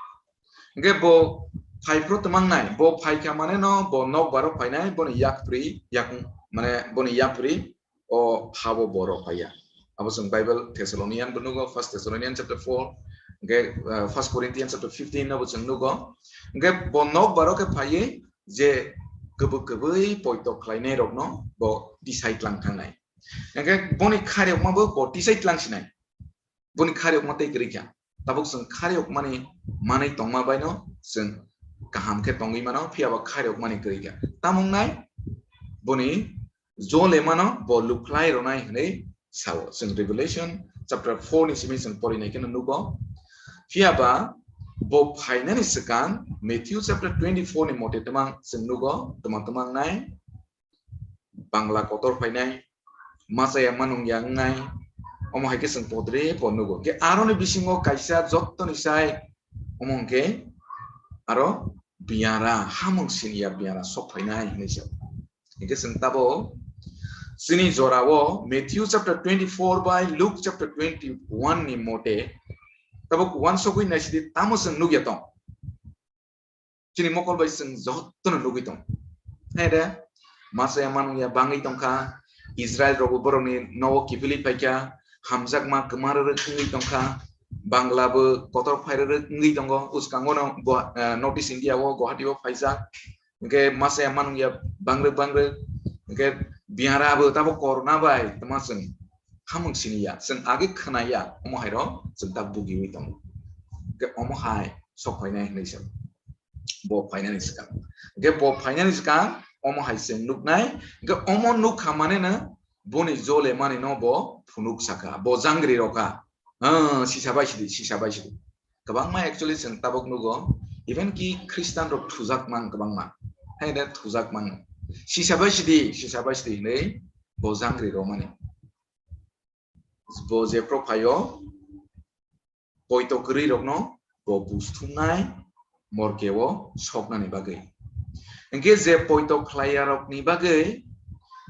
Hinkhe bo phaiphru twmangnai, bo phaikha mane no bo nokbaro phainai, boni yakpri, yak, mane boni yapri o habo borok phaiya. Abo chwng Bible Thessalonian bo nugo, First Thessalonian chapter four, Hwnkhe, ah, First Corinthians chapter fifteen no bo chwng nugo. Hwnkhe bo nokbar o khe phaiwi je kwbwi kwbwi poito khlainai rokno bo tisai tlang thangnai. Hwnkhe boni khariyokma bo bo tisai tlang sinai. Boni khariyokma tei kwrwi kha. Tabuk chwng khariyokmani manwi tongma baino chwng kaham khe tongwi mano, phiya ba khariyokmani kwrwi kha. Tamo wngnai boni jole mano bo lukhlai rwnai hwnwi sao. Chwng Revelation chapter four ni simi chwng porinai kheno nugo. Phiya ba bo phainani swkang Matthew chapter twenty-four ni mote twmang chwng nugo, twma twma wngnai. Bangla kotor phainai, machaya manung ya wngnai, omo hai khe chwng podre pod nugo. Khe aroni bisingo kaisa jottoni sai omo hwnkhe aro biyara, hamung siniya biyara sok phainai hinwi se. Hwnkhe chwng tabo chini jorao Matthew chapter twenty-four bai Luke chapter twenty-one ni mote tabo uansugwi naisidi tamo chwng nukya tong. Chini mokol bai chwng jotono nugwi tong. Hai de, machaya manung ya bangwi tongkha, Israel rokbo borokni nogo kiphilwi phaikha, hamjakma kwma rwrwk wngwi tongkha, Bangla bo kotor phai rwrwk wngwi tongo, uskango no Gua-, eh, North East India o Guwahati o phaijak, hwnkhe machaya manung ya bangrwk bangrwk, hwnkhe biyara bo tabo corona bai tama chwng hamung siniya, chwng agi khwnaya, omo hairo chwng ta bugiwi tongo. Hwnkhe omo hai sok phainai hinwi se. Bo phainani swkang. Hwnkhe bo phainani swkang omo hai chwng nuknai. Hwnkhe omo nukha maneno boni jole manino bo phunuk sakha, bo jangri rokha. Ah, sisa bai sidi, sisa bai sidi. Kwbangma actually chwng tabuk nugo, even ki Christian rok thujak mang kwbangma. Hai de thujak mang. Sisa bai sidi, sisa bai sidi hinwi bo jangri romani. Bo jephru phaio, poito kwrwi rokno bo bus thumnai morke o soknani bagwi. Hwnkhe je poito khlaiya rokni bagwi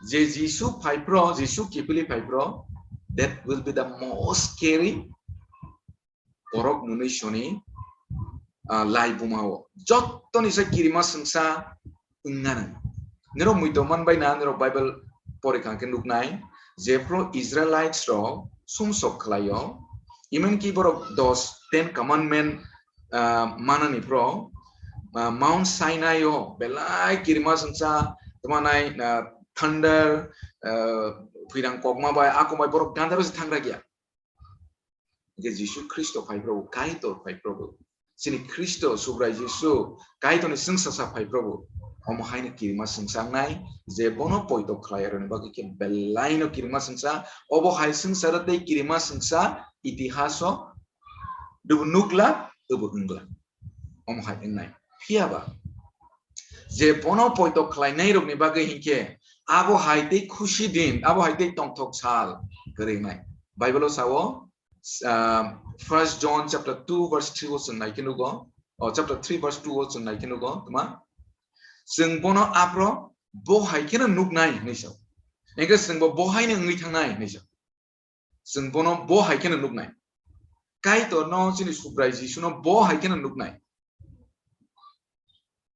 je Jisu phaiphro, Jisu kiphilwi phaiphro, that will be the most scary borok mwnwi soni, ah, lai buma o. Jottoni se kirima swngsa wngna nang. Nirok muido man bai na, nirok Bible pori kha khe nuknai, jephru Israelites rok sumsok khlaio, iman ki borok dos, Ten Commandment, ah, manani phro, ah, Mount Sinai o belai kirima swngsa tmanai, ah, thunder, ah, phwirang kokma bai, akong bai borok gandaro se thangra gya. Hwnkhe Jisu Khristo phai phrobo, Kaitor phai phrobo. Chini Khristo Subrai Jisu Kaitorni chwngsasa phai phrobo. Omo haino kirima swngsa wngnai, je bono poito khlai aroni bagwi khe belaino kirima swngsa, obo hai swngsa tei kirima swngsa itihaso dubu nukla, dubu wngla. Omo hai wngnai. Phiya ba je bono poito khlainai rokni bagwi hinkhe abo hai tei khusi din, abo hai tei tongthok sal kwrwi wngnai. Bible o sao, ah, First John chapter two verse three o chwng nai khe nugo, oh, chapter three verse two o chwng nai khe nugo, tma? Chwng bono aphro bo hai kheno nuknai hinwi sao. Hwnkhe chwng bo bo haino wngwi thangnai hinwi sao. Chwng bono bo hai kheno nuknai. Kaitorno chini Subrai Jisuno bo hai kheno nuknai.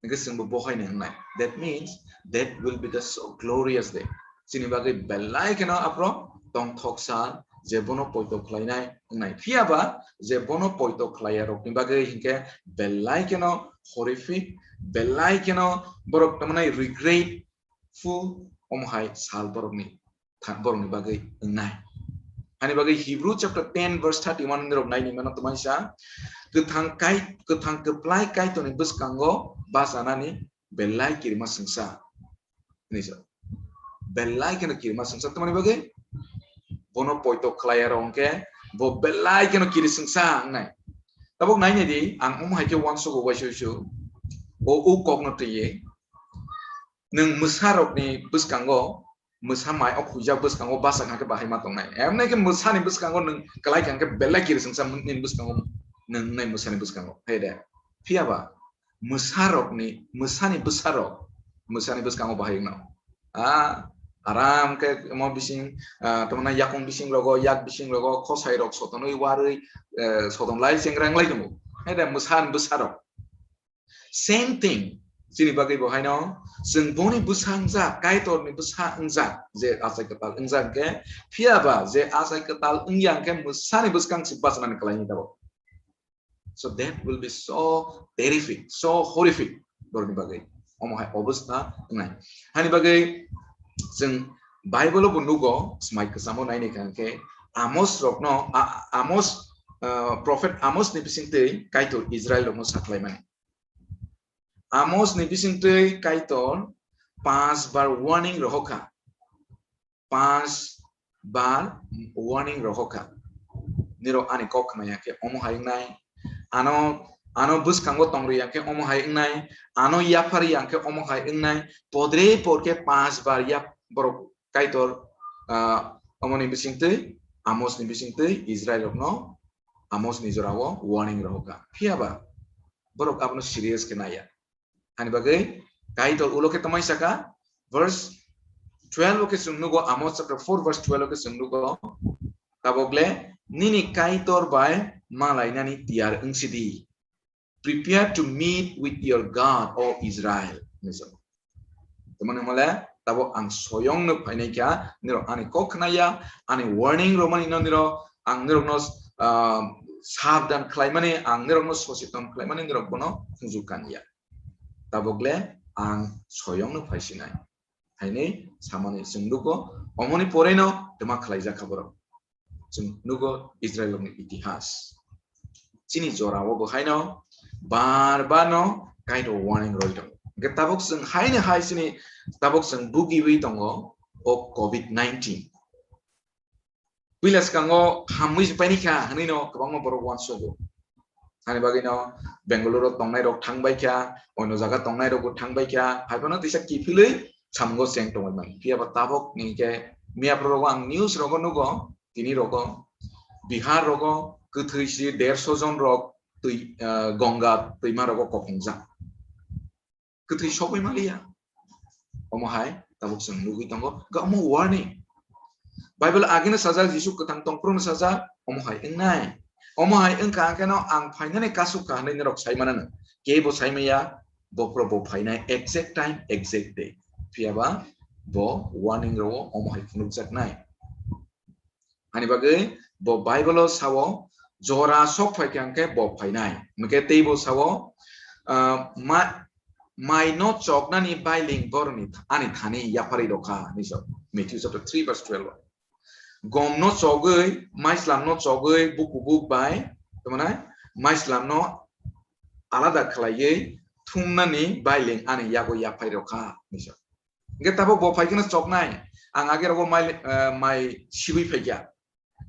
Hwnkhe chwngbo bo haino wngnai. That means that will be the so glorious day. Chini bagwi belai kheno aphro tongthok sal je bono poito khlainai wngnai. Phiya ba je bono poito khlaiya rokni bagwi hinkhe belai kheno horrific, belai kheno borok tamani regretful omo hai sal borokni tha-, borokni bagwi wngnai. Ani bagwi Hebrew chapter ten verse thirty-one ni rok naini mano tamaisa, kwthang kai-, kwthang kwplai Kaitorni bwskango bachanani belai kirima swngsa. Hinwi sa. Belai kheno kirima swngsa tamani bagwi bono poito khlaiya rok hwnkhe bo belai kheno kiri swngsa wngnai. Tabuk nainai di, ang omo hai khe uansukgo uaisu uaisu. O, o kokno twiwi. Nwng mwsa rokni bwskango mwsa mai o khuijak bwskango basa kha khe bahai ma tongnai. Emne khe mwsani bwskango nwng kwlai kha khe belai kiri swngsa nini bwskango nwng nai mwsani bwskango. Hai de. Phiya ba mwsa rokni, mwsani bwsa rok mwsani bwskango bahai wngno. A, aram khe mo bising, ah, tongna yakung bising rogo, yak bising rogo, khosai rok sotonwi warwi, eh, soton lai chengra wng lai tongo. Hai de mwsani bwsa rok. Same thing, chini bagwi bo haino, chwng boni bwsa wngjak, Kaitorni bwsa wngjak, je achai kwtal wngjak hwnkhe, phiya ba je achai kwtal wngya hwnkhe mwsani bwskang se bachanani kwlaini tabuk. So that will be so terrific, so horrific. Borokni bagwi omo hai obostha wngnai. Hani bagwi chwng Bible-o bo nugo, smai kwchamo naini kha hwnkhe Amos rokno, A-, Amos, uh, prophet Amos ni bisingtwi Kaitor Israel rokno sakhlaimani. Amos ni bisingtwi Kaitor panch bar warning rohorkha. Panch bar warning rohorkha. Nirok ani kok khna ya khe omo hai wngnai. Ano, ano bwskango tongri ya khe omo hai wngnai. Ano yaphari ya khe omo hai wngnai. Podre por khe panch bar yap borok Kaitor, ah, omo ni bisingtwi, Amos ni bisingtwi Israel rokno Amos ni jorao warning rohorkha. Phiya ba borok abono serious khe naiya. Hani bagwi Kaitor ulo khe tamai saka, verse twelve o khe chwng nugo, Amos chapter four verse twelve o khe chwng nugo, tabok le nini Kaitor bai malainani tiyar wngsidi. Prepare to meet with your God, O Israel. Hinwi sa. Tamani hwnle tabok ang soyongno phainai kha, nirok ani kok khnaya, ani warning romani no nirok, ang nirokno, ah, sabdan khlaimani, ang nirokno soseton khlaimani nirok bono khunju kanya. Tabok le ang soyongno phaisinai. Haini samani chwng nugo, omoni poreno twma khlaijak kha borok. Chwng nugo Israel rokni itihas. Chini jorao bo haino bar bar no Kaitor warning roi tongo. Hwnkhe tabok chwng haini hai chini tabok chwng bugiwi tongo o covid nineteen. Puila swkango hamwi se paini kha hwnwi no kwbangma borok uansugo. Hani bagwi no Bengaluru tongnai rok thang bai kha, oino jaga tongnai rok bo thang bai kha, hai phano tisa kiphilwi samungo cheng tongwi mano. Phiya ba tabok ni khe miya phuru rogo ang news rogo nugo, tini rogo Bihar rogo kwthwi si derso jon rok twi, ah, Ganga twima rogo kophongjak. Kwthwi sogwi maliya. Omo hai tabuk chwng nugwi tongo, ga omo warning. Bible agini sajak, Jisu kwthang tongphuru sajak, omo hai wngnai. Omo hai wngkha hwnkhe no ang phainani kasuk kha hwnwi norok sai manano. Kebo sai maya, bophuru bo phainai exact time, exact day. Phiya ba bo warning rwo omo hai phunukjaknai. Ani bagwi bo Bible o sao, jora sok phai kha hwnkhe bo phainai. Hwnkhe teibo sao, ah, ma-, mai no choknani bailing boroni th-, ani thani yapharwi rokha, hinwi sao. Matthew chapter three verse twelve. Gom no chogwi, maislam no chogwi, bukubuk bai, tamo nai, maislam no alada khlaiwi thumnani bailing ani yago yaphai rokha, hinwi sao. Hwnkhe tabuk bo phai kheno choknai, ang age rogo mai, eh, mai sibwi phaikha.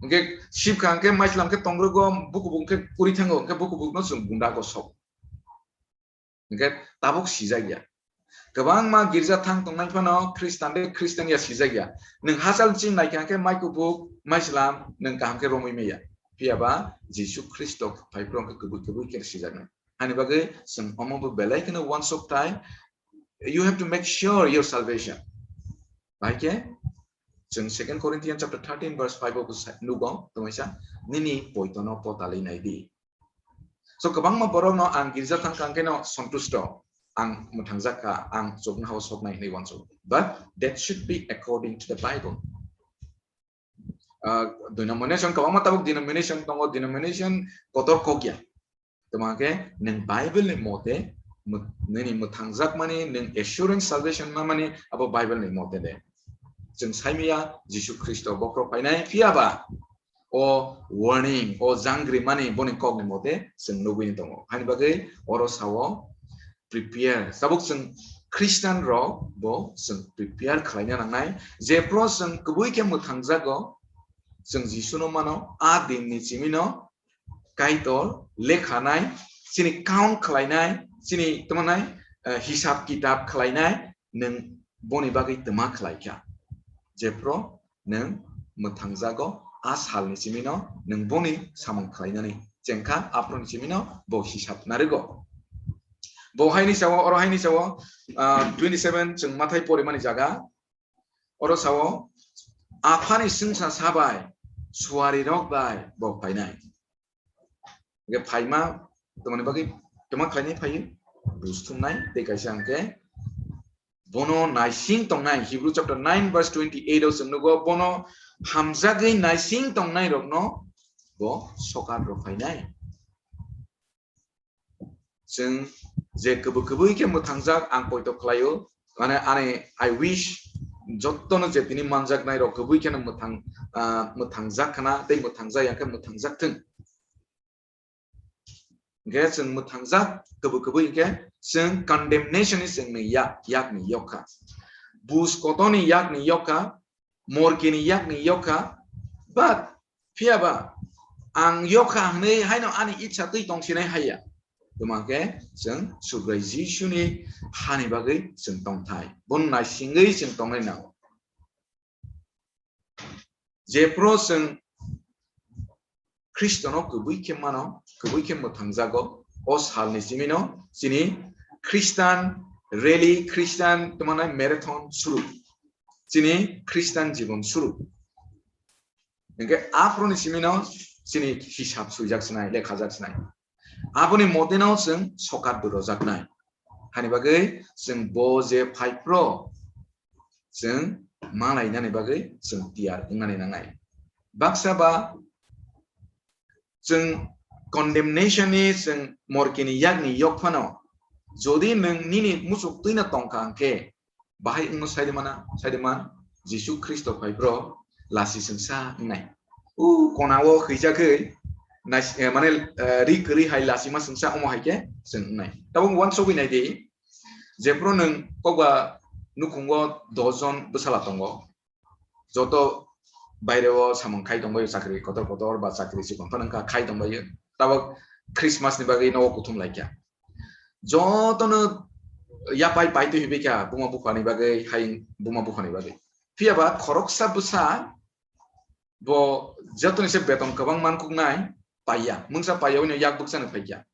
Hwnkhe sibkha hwnkhe maislam khe tongrwgo, bukubuk hwnkhe kwrwi thango, hwnkhe bukubukno chwng gunda go sok. Hwnkhe tabuk sijakya. Kwbangma girja thang tongnai phano Khristan de Khristan ya sijakya. Nwng hachal chini naikha hwnkhe mai kubuk, maislam nwng kaham khe romwi maya. Phiya ba Jisu Khristo phai phuru hwnkhe kubui kubui khe sijaknai. Ani bagwi chwng omo bo belai kheno uansuk thai. You have to make sure your salvation. Bahai khe chwng Second Corinthians chapter thirteen verse five o bo sa-, nugo, tongwi sa, "Nini poitono potalwi nai di." So, kwbangma borokno ang girja thang kha hwnkhe no sontusto, ang mwthangjak kha, ang chuknohao soknai hwnwi uansuk. But that should be according to the Bible. Ah, denomination, kwbangma tabuk denomination tongo, denomination kotor kok ya. Tamo hwnkhe nwng Bible ni mote, mw-, nini mwthangjakmani, nwng assurance salvation mamani, abo Bible ni mote de. Chwng saimaya Jisu Khristo bokhorok phainai, phiya ba o warning, o jangri mani boni kok ni mote chwng nugwi tongo. Hani bagwi oro sao, prepare. Tabuk chwng Christian rok bo chwng prepare khlaina nangnai. Jephru chwng kubui khe mwthangjago, chwng Jisu no mano, a din ni simi no Kaitor lekhanai, chini count khlainai, chini tamo nai, eh, hisab kitab khlainai, nwng boni bagwi twma khlaikha. Jephru nwng mwthangjago, a salni simino nwng boni samung khlainani chengkha, aphuruni simino bo hisab narwgo. Bo haini sao, oro haini sao, ah, twenty seven chwng mathai porimani jaga, oro sao, "Aphani swngsa sabai, suarirok bai bo phainai." Hwnkhe phaima, tamoni bagwi tama khlainai phaiwi, buj thumnai, tei kaisa hwnkhe bono naising tongnai, Hebrew chapter nine verse twenty eight o chwng nugo, bono hamjagwi naising tongnai rokno bo sokat rw phainai. chwng je kwbwi kwbwi khe mwthangjak ang poito khlaio, mane ani I wish jottono je tini manjaknai rok kwbwi kheno mwthang, ah, mwthangjak khna tei mwthangjak ya khe mwthangjak thung. Hingkhe chwng mwthangjak kwbwi kwbwi hingkhe chwng condemnation ni chwngni yak, yakni yokha. Bus kotoni yakni yokha, morkini yakni yokha, but phiyaba ang yokha hwnwi haino ani itsa twi tongsinai haiya. Twma khe chwng Subrai Jisuni hani bagwi chwng tongthai. Bono naisingwi chwng tongnai nango. Jephru chwng Khristono kwbwi khe mano, kwbwi khe mwthangjago, o salni simino chini Christian rally, Christian twmana marathon suru, chini Christian jibon suru. Hingkhe aphuruni simino chini hisab swijak sinai, lekhajak sinai. Aboni motino chwng sokat bo rojaknai. Hani bagwi chwng bo je phaiphro chwng malainani bagwi chwng tiyar wngnani nangnai. Baksa ba chwng condemnation ni chwng morkini yakni yok phano, jodi nwng nini muchuk twino tongkha hwnkhe, bahai wngno saidimana, saidiman Jisu Khristo phaiphro lasi chwngsa wngnai. U konao khwijakgwi nais-, eh, mane, eh, ri kwrwi hai lasi ma chwngsa omo hai khe chwng wngnai. Tabuk uansugwi nai di, jephru nwng kokba nukhungo dos jon bwsala tongo, joto baireo samung khai tongbaio, chakri kotor kotor ba chakri chikon phano wngkha khai tongbaio, tabuk Christmas ni bagwi nogo kuthum laikha. Jotono yapai pai twi hibikha buma buphani bagwi, hai buma buphani bagwi. Phiyaba khoroksa bwsa bo jotoni se beton kwbang mankuknai paiya, mungsa paiya wino yak bwkchani phaikha.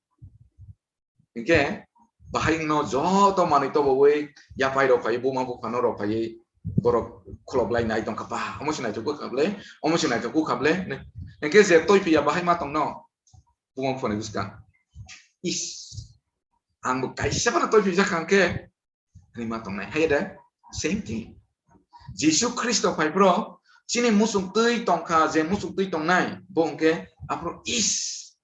Hinkhe bahai wngno joto manwi tobowi yapai rok phaiwi, buma buphano rok phaiwi borok khulok lai nai tongkha, ba omo se naithok kha ble, omo se naithok kha ble. Hinkhe je toi phiya bahai ma tongno buma buphani bwskang. Is, ang bo kaisa phano toi phijak kha hwnkhe, hinwi ma tongnai. Hai da, same thing. Jisu Khristo phaiphro chini muchung twi tongkha, je muchung twi tongnai, bo hwnkhe aphro, is,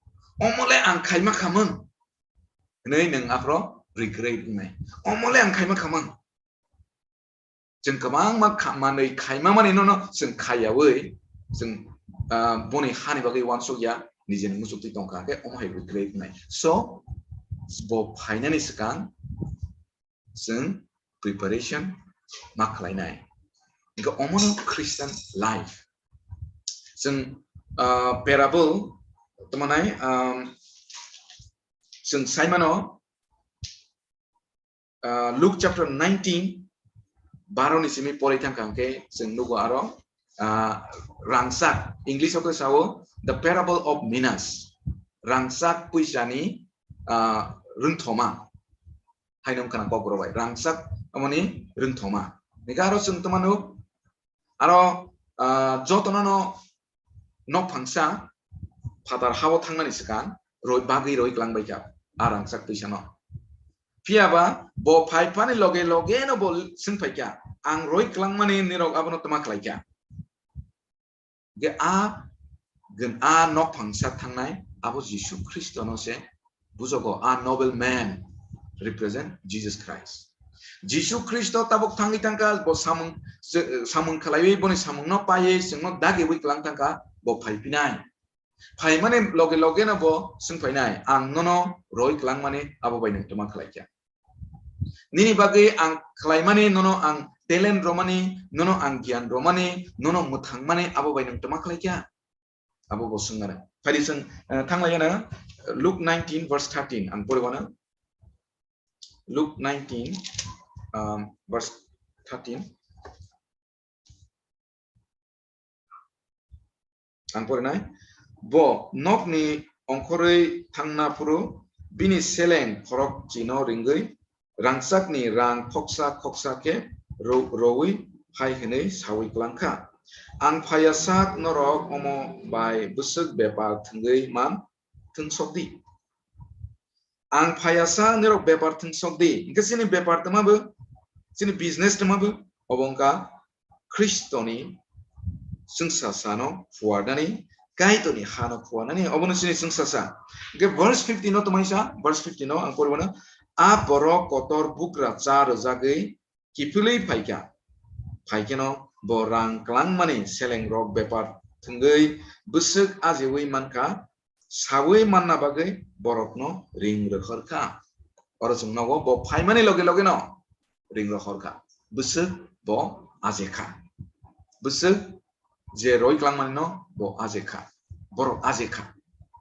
omo le ang khaima khamung, hinwi nwng aphro regret wngnai. Omo le ang khaima khamung. Chwng kwbangma kha-, manwi khaima manwi nono chwng khaiyawi, chwng, ah, boni hani bagwi uansukya, nijeni muchuk twi tongkha khe omo hai regret wngnai. So, bo phainani swkang chwng preparation ma khlainai. Hingkhe omono Christian life. Chwng, ah, parable, tamo nai, um, chwng saimano, ah, Luke chapter nineteen, baro ni simi porai thangkha hwnkhe chwng nugo aro, ah, rangchak, English o khe sao the parable of minas, rangchak puisani, ah, rwngthoma. Haino wngkha na kokborok bai rangchak, amoni rwngthoma. Hingkhe aro chwng tongmano, aro, ah, jotono no nok phangsa phatar hao thangnani swkang roi bagwi roi kwlangbaikha a rangchak twisano. Phiyaba bo phaiphani loge loge no bo swngphaikha, "Ang roi kwlangmani nirok abono twma khlaikha?" Hingkhe a gwn-, a nok phangsa thangnai abo Jisu Khristono se bujogo, a noble man represent Jesus Christ. Jisu Khristo tabuk thangwi thangkha, bo samung, se-, samung khlaiwi boni samungno paiwi chwngno dagiwi kwlang thangkha, bo phaiphinai. Phaimani loge loge no bo swngphainai, "Ang nono roi kwlangmani abo bai nwng twma khlaikha? Nini bagwi ang khlaimani, nono ang talent romani, nono ang giyan romani, nono mwthangmani abo bai nwng twma khlaikha?" Abo bo swngmani. Phaidi chwng, eh, thanglaiya na Luke nineteen verse thirteen ang poriwana. Luke nineteen, um, verse thirteen. Ang porinai, bo nokni ongkhorwi thangna phuru bini seleng khorok chino ringwi rangchakni rang khoksa khoksa khe ro-, rowi hai hwnwi sawi klangkha, "Ang phaiya sak norok omo bai bwswk bepar thwngwi man thwngsok di." Ang phaiya sa nirok bepar thwngsok di. Hingke chini bepar tongma bo, chini business tongma bo, obo wngkha Khristoni chwngsa sano phuarnani, Kaitorni hano phuarnani obono chini chwng sasa. Hwnkhe verse fifteen no tongmani sa, verse fifteen no ang poribano, "A borok kotor bugra cha rwjagwi kiphilwi phaikha. Phaikheno bo rang klangmani selengrok bepar thwngwi bwswk ajiwi mankha, sawi manna bagwi borokno ring rohorkha." Oro chwng nogo bo phaimani loge loge no ring rohorkha. Bwswk bo ajekha. Bwswk je roi klangmani no bo ajekha. Borok ajekha.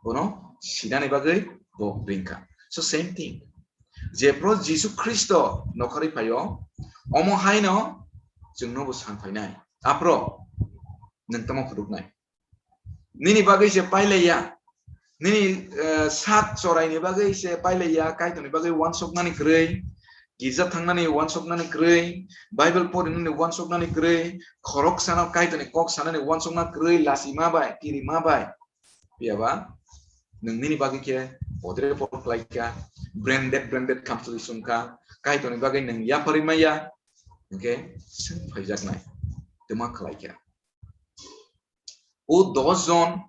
Bono sinani bagwi bo ringkha. So same thing. Jephru Jisu Khristo nokharwi phaio, omo haino chwngno bo san phainai. Aphro nwng tamo khuduknai. Nini bagwi se pailaiya. Nini, eh, sak choraini bagwi se pailaiya, Kaitorni bagwi uansuknani kwrwi, girja thangnani uansuknani kwrwi, Bible porinani uansuknani kwrwi, khoroksano Kaitorni kok sanani uansukna kwrwi, lasima bai, kirima bai. Phiya ba, nwng nini bagwi khe podre pod khlai kha, branded, branded khamsali song kha, Kaitorni bagwi nwng yapharwi maya, hwnkhe swng phaijaknai, twma khlai kha. O dos jon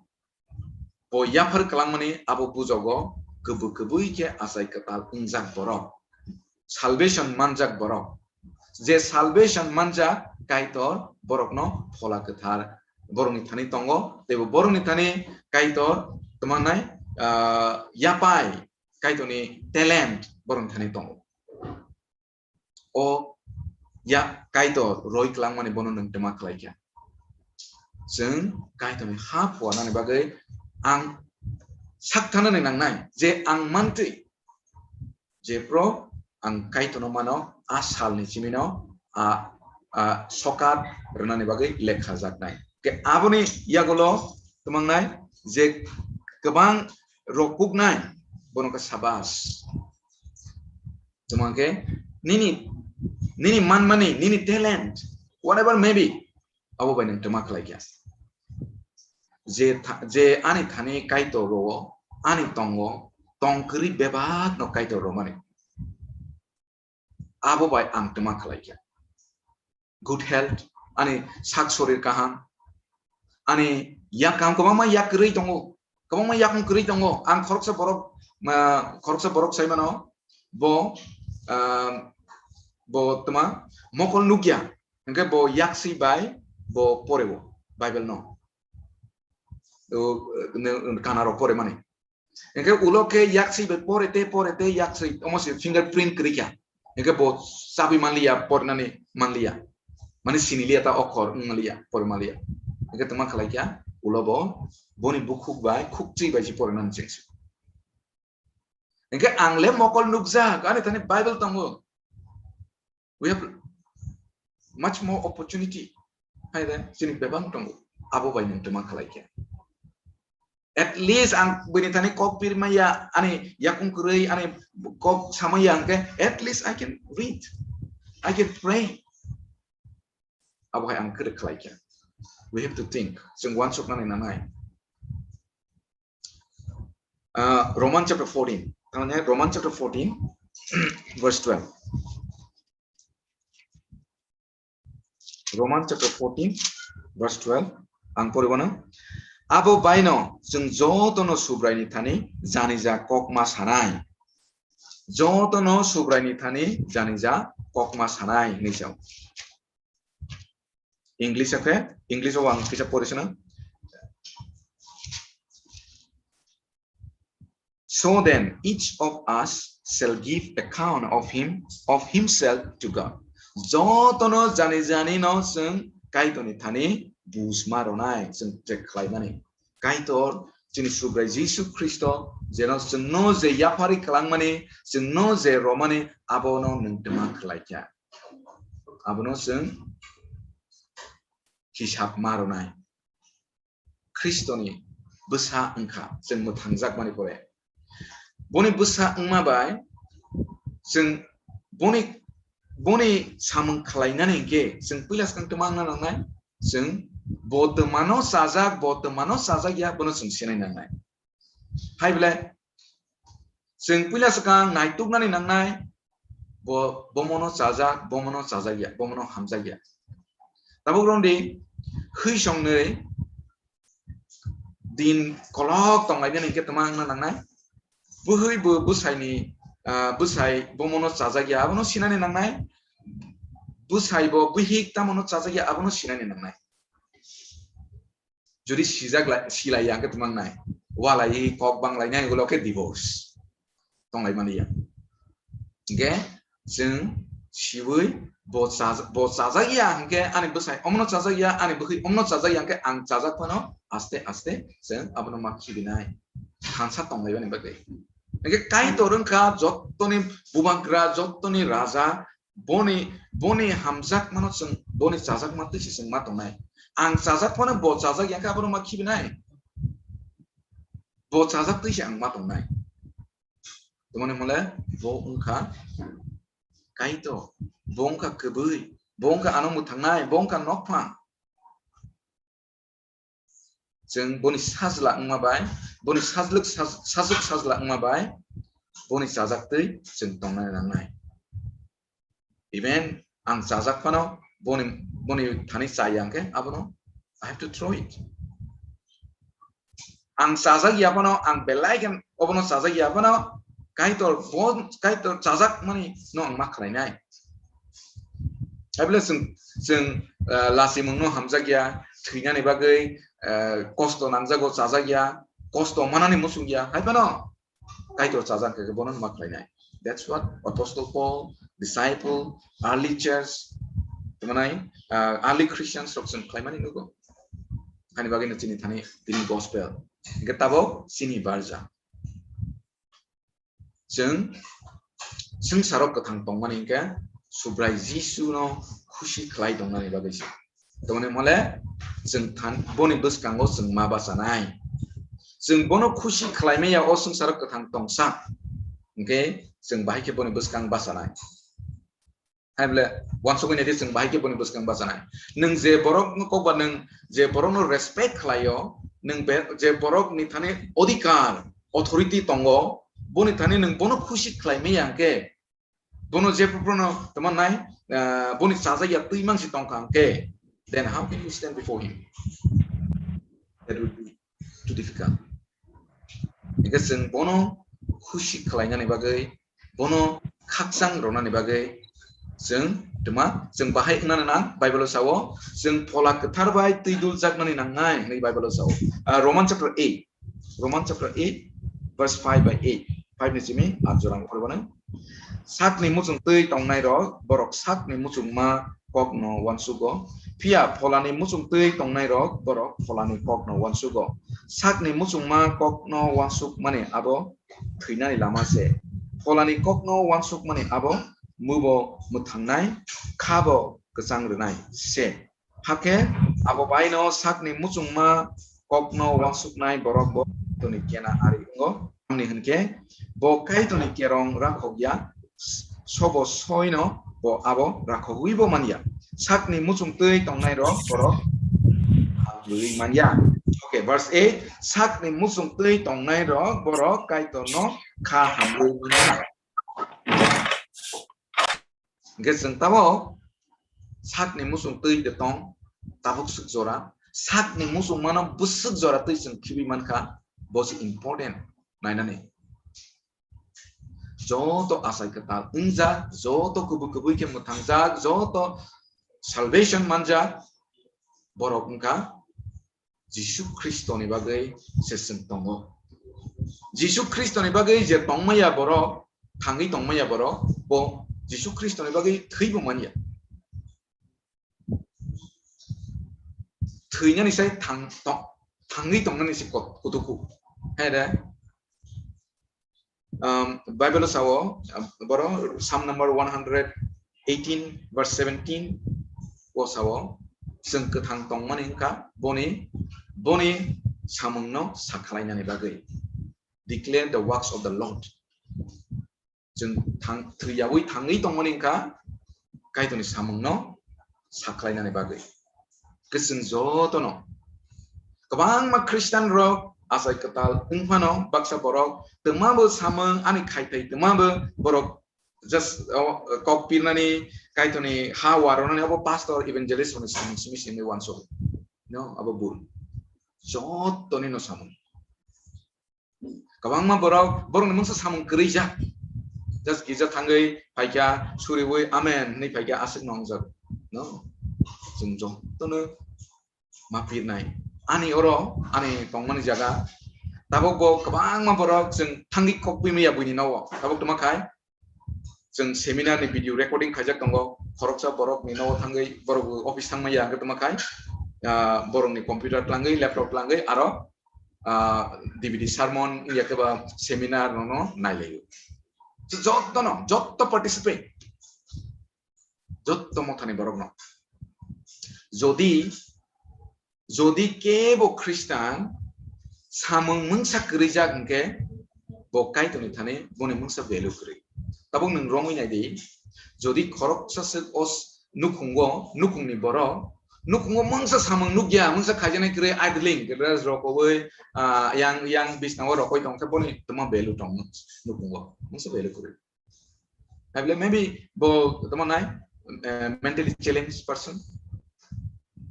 bo yaphar kwlangmani abo bujogo kwbwi kwbwi khe achai kwtal wngjak borok, salvation manjak borok. Je salvation manjak Kaitor borokno phola kwthar borokni thani tongo, teibo borokni thani Kaitor tongmanai, ah, yapai Kaitorni talent borokni thani tongo. O ya Kaitor roi kwlangmani bono nwng twma khlai kha. Chwng Kaitorni ha phuarnani bagwi ang sak thanani nangnai je ang mantwi Jephru ang Kaitorno mano, a salni simino a, a sokat rwnani bagwi lekhajaknai. Ke aboni yagulo tongmangnai je kwbang rok kuknai, bono khe sabas. Tongmang khe nini, nini manmani, nini talent, whatever may be, abo bai nwng twma khlai kha. Je tha-, je ani thani Kaitor rwo, ani tongo, tong kwrwi bebak no Kaitor rwmani. Abo bai ang twma khlai kha. Good health, ani sak sorir kaham, ani yak kaham, kwbangma yak kwrwi tongo, kwbangma yakung kwrwi tongo. Ang khoroksa borok, ah, khoroksa borok sai mano, bo, ah, bo twma mokol nukya, hwnkhe bo yaksi bai bo poreo Bible no. O, ne, kana rok pore mani. Hwnkhe ulo khe yaksi bai pore te, pore te, yaksi, omo se fingerprint kwrwi kha. Hwnkhe bo chabi manliya, pornani manliya. Mani siniliya ta okhor, wng manliya, pore manliya. Hwnkhe twma khlai kha, ulo bo, boni bukhuk bai, khukchwi bai se porenani chengsi. Hwnkhe ang le mokol nukjak, ani thani Bible tongo. We have much more opportunity. Hai de, chini bebak tongo. Abo bai nwng twma khlai kha. At least ang bini thani kok pir maya, ani yakung kwrwi, ani kok samaya hwnkhe, at least I can read. I can pray. Abo hai ang kwrwi khlai kha. We have to think. Chwng uansuknani nangnai. Uh, Roman chapter fourteen. Tamani Roman chapter fourteen, verse twelve. Roman chapter fourteen, verse twelve. Ang poribano. Abo baino chwng jotono Subraini thani janija kokma sanai. Jotono Subraini thani janija kokma sanai hinwi sao. English o khe, English o ang kisa pori sina. So then, each of us shall give account of him, of himself to God. Jotono jani jani no chwng Kaitorni thani bujma rwnai, chwng check khlaimani. Kaitor, chini Subrai Jisu Khristo, jeno chwngno je yaphari kwlangmani, chwngno je romani, abono nwng twma khlai kha. Abono chwng hisab ma rwnai. Khristoni bwsa wngkha, chwng mwthangjakmani pore. Boni bwsa wngma bai chwng boni, boni samung khlainani hinkhe chwng puila swkang twma wngna nangnai, chwng bo twmano chajak, bo twmano chajak ya, bono chwng sinai nangnai. Hai belai, chwng puila swkang naituknani nangnai, bo, bomono chajak, bomono chajak ya, bomono hamjak ya. Tabuk rwngdi, hwi songnwi, Din kolok tonglainani hwnkhe tama wngna nangnai. Bwhwi bo bwsaini, ah, bwsai bomono chajak ya, abono sinani nangnai. Bwsai bo bwhik tamono chajak ya, abono sinani nangnai. Jodi sijak lai, silai ya hwnkhe tama wngnai. Walai kok bang lainai, ulo khe divorce. Tonglaimani ya. Hwnkhe chwng siwi bo chaja-, bo chajak ya hwnkhe ani bwsai omono chajak ya, ani bwkhwi omono chajak ya hwnkhe ang chajak phano aste aste chwng abono ma khibinai. Thansa tonglaibani bagwi. Hwnkhe Kaitor wngkha jottoni bubagra, jottoni raja, boni, boni hamjakmano chwng, boni chajakma twi se chwng ma tongnai. Ang chajak phano bo chajak ya hwnkhe abono ma khibinai. Bo chajak twi se ang ma tongnai. Tongmani hwnle bo wngkha Kaitor, bo wngkha kwbwi, bo wngkha ano mwthangnai, bo wngkha nokphang. Chwng boni sajla wngma bai, boni sajlwk saj-, sajwk sajla wngma bai, boni chajak twi chwng tongnai nangnai. Even ang chajak phano boni, boni thani chaya hwnkhe abono I have to throw it. Ang chajak ya phano, ang belai khe obono chajak ya phano, Kaitor bo, Kaitor chajak mani no ang ma khlainai. Haibole chwng, chwng, ah, lachimungno hamjak ya, thwinani bagwi, ah, kosto nangjago chajak ya, kosto manani muchung ya, hai phano Kaitor chajak khe bono ma khlainai. That's what Apostle Paul, disciple, early church, tongmani, ah, early Christians rok chwng khlaimani nugo. Hani bagwi no chini thani tini gospel. Hingke tabok chini barja. Chwng swngcharo kwthang tongmani hingke Subrai Jisu no khusi khlai tongnani bagwi se. Tongmani hole chwng than-, boni bwskango chwng ma bachanai. Chwng bono khusi khlaimaya o swngcharo kwthang tongsa. Hingke chwng bahai khe boni bwskang bachanai. Hai bole, wansugwi naidi chwng bahai khe boni bwskang bachanai. Nwng je borokno kokba nwng je borokno respect khlaio, nwng be-, je borokni thani odhikar, authority tongo, boni thani nwng bono khusi khlaimaya hwnkhe, bono je phuru phuru no tamo nai, ah, boni chajak ya twi mangsi tongkha hwnkhe, then how can you stand before him? That would be too difficult. Hingke chwng bono khusi khlainani bagwi, bono khakchang rwnani bagwi chwng tuma, chwng bahai wngnani nang, Bible o sao, chwng Phola Kwthar bai twi duljaknani nangnai hwnwi Bible o sao. Ah, Roman chapter eight, Roman chapter eight, verse five by eight, five ni simi at jora ang phorwi mano. Sakni muchung twi tongnai rok, borok sakni muchungma kokno uansugo. Phiya pholani muchung twi tongnai rok, borok pholani kokno uansugo. Sakni muchungma kokno uansukmani abo thwinani lama se. Pholani kokno uansukmani abo mubo mwthangnai, khabo kwchang rwnai se. Hakhe abo baino sakni muchungma kokno uansuknai borok bo Kaitorni kena ari wngo. Tamni hwnkhe bo Kaitorni kerong rakhok ya, sobo soino bo abo rakhogwi bo man ya. Sakni muchung twi tongnai rok borok hamrwi man ya. Okay, verse eight, sakni muchung twi tongnai rok borok Kaitorno kha hamrwi man ya. Hingke chwng tabok sakni muchung twi de tong, tabuk swk jora, sakni muchung mano bwswk jora twi chwng khibi mankha, bo se important nainani. Joto achai kwtal wngjak, joto kubui kubui khe mwthangjak, joto salvation manjak, borok wngkha Jisu Khristoni bagwi se chwng tongo. Jisu Khristoni bagwi je tongmaya borok, thangwi tongmaya borok, bo Jisu Khristoni bagwi thwibo manya. Thwinani sai thang-, tong-, thangwi tongnani se kot-, kutuku. Hai de? Um, Bible o sao, um, boro Psalm number one hundred eighteen, verse seventeen o sao, chwng kwthang tongmani wngkha boni, boni samungno sakhlainani bagwi. Declare the works of the Lord. Chwng thang-, thwiyawi thangwi tongmani wngkha Kaitorni samungno sakhlainani bagwi. Kwchwng jotono. Kwbangma Christian rok achai kwtal wngphano baksa borok twmabo samung ani khaithai twmabo borok just, o, kok pirnani Kaitorni ha warwnani abo pastor evangelist rokni samung simi simi uansuk. No, abo bul. Jottoni no samung. Kwbangma borok, borokni mungsa samung kwrwi jak. Just girja thangwi phaikha, suriwi amen hinwi phaikha, aswk no wngjak. No. Chwng jotono ma pirnai. Ani oro, ani tongmani jaga. Tabuk bo kwbangma borok chwng thangwi kokpui maya buini nogo. Tabuk tongma khai, chwng seminar ni video recording khaijak tongo. Khoroksa borok ni nogo thangwi, borok office thangmaya hwnkhe tongma khai, ah, borok ni computer tlangwi, laptop tlangwi, aro, ah, D V D sermon, ya khe ba seminar no, no nailaio. So, jotono, jotto participate. Jotto mothani borokno. Jodi, jodi kebo Khristan samung mungsa kwrwijak hwnkhe, bo Kaitorni thani boni mungsa value kwrwi. Tabuk nwng romwi nai di, jodi khoroksa swk o s-, nukhungo, nukhungni borok, nukhungo mungsa samung nukya, mungsa khaijaknai kwrwi, idling, dress rokogwi, ah, yang, yang bisnao rokoi tongkhe boni tongma value tong nukhungo, mungsa value kwrwi. Tabole maybe bo tamo nai, eh, mentally challenged person.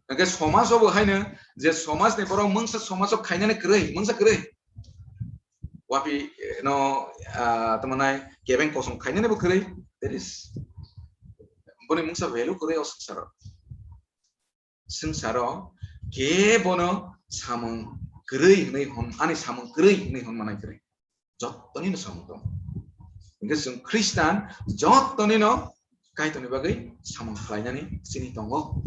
Hwnkhe somaj obo haino je somaj ni borok mungsa somaj o khainani kwrwi, mungsa kwrwi. Wapi, eh, no, ah, tamo nai kebeng kosong khainani bo kwrwi. There is, boni mungsa value kwrwi o swngcharo. Swngcharo kebono samung kwrwi hwnwi hwn, ani samung kwrwi hwnwi hwn manai kwrwi. Jottonino samung tongo. Hwnkhe chwng Khristan jottonino Kaitorni bagwi samung khlainani chini tongo.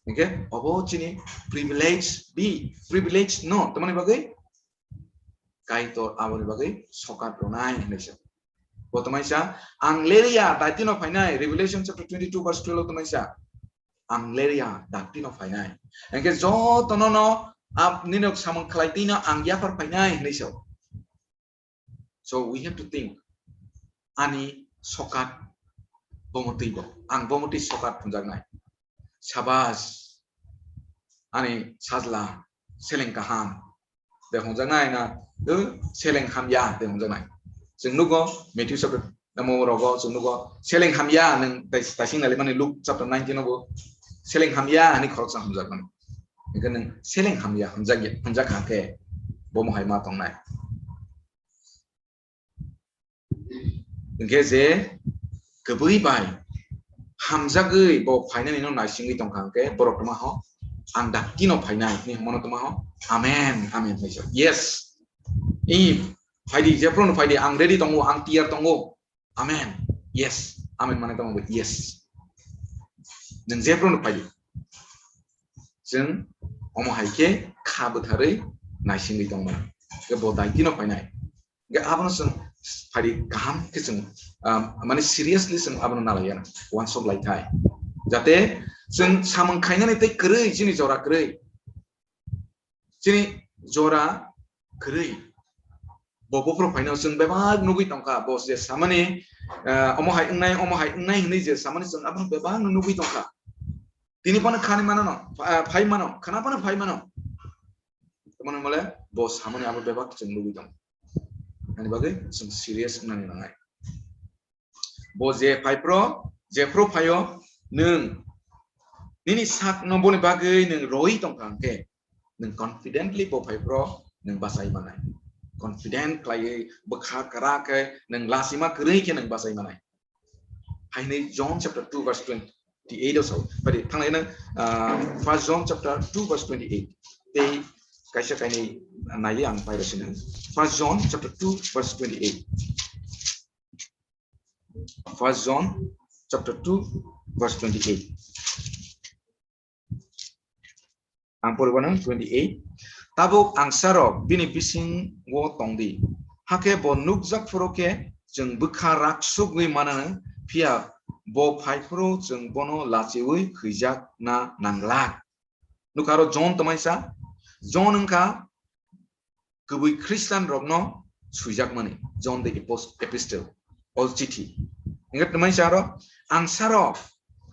Hwnkhe obo chini privilege, bi privilege no, tamani bagwi Kaitor aboni bagwi sokat rwnai hwnwi sa. Bo tongmai sa, ang leria daitino phainai, Revelation chapter twenty-two verse twelve tongmai sa. Ang leria daitino phainai. Hwnkhe jotono no ab-, nini samung khlai twino ang yaphar phainai hwnwi sa. So we have to think, ani sokat bomo twi bo, ang bomo twi sokat phunjaknai. Sabas, ani sajla, seleng kaham de hwnjaknai na, eh, seleng hamya de hwnjaknai. Chwng nugo, Matthew chapter, namo rogo, chwng nugo, seleng hamya nwng tai-, taising nali mani Luke chapter nineteen obo, seleng hamya ani khoroksa hwnjakmani. Hwnkhe nwng seleng hamya hwnjakya, hwnjak kha khe, bomo hai ma tongnai. Hwnkhe je kwbwi bai hamjagwi bo phainani no naisingwi tongkha hwnkhe borok tongma ho, ang daktino phainai hinwi hwnmano tongma ho, amen, amen hwnwi sa. Yes. I phaidi, jephru no phaidi, ang ready tongo, ang tiyar tongo. Amen. Yes. Amen mane tongma bo yes. Nwng jephru no phaidi. Chwng omo hai khe kha bwtharwi naisingwi tongmani. Hwnkhe bo daitino phainai. Hwnkhe abono chwng phaidi kaham khe chwng, um, mane seriously chwng abono nalaiya na, uansuk lai thai. Jate chwng samung khainani tei kwrwi, chini jora kwrwi. Chini jora kwrwi. Bo buphuru phaino chwng bebak nugwi tongkha, bo je samani, ah, omo hai wngnai, omo hai wngnai hwnwi je samani chwng abono bebak no nugwi tongkha. Tini phano khani mano no, ah, phai mano, khana phano phai mano. Tamoni mole bo samani abo bebak chwng nugwi tong. Ani bagwi chwng serious wngnani nangnai. Bo je phai phro, jephru phaio, nwng nini sak no boni bagwi nwng roi tongkha hwnkhe, nwng confidently bo phai phro nwng bachai manai. Confident khlaiwi bwkha kwrak khe nwng lachima kwrwi khe nwng bachai manai. Haino John chapter two verse twenty-eight o sao. Bari thanglai nang, ah, First John chapter two verse twenty-eight. Tei kaisa kainwi naiwi ang pairasino. First John chapter two verse twenty-eight. First John chapter two verse twenty-eight. Ang poribo nang twenty-eight. Tabuk angsarok bini bisingo tongdi. Hakhe bo nukjak phuru khe chwng bwkha rak sugwi mano, phiya bo phai phuru chwng bono lachiwi khwijakna nanglak. Nukha aro John tongmani sa, John wngkha kwbwi Khristian rokno swijakmani, John the Apost-, Epistle, o chithi. Hingke tongmani sa aro, angsarok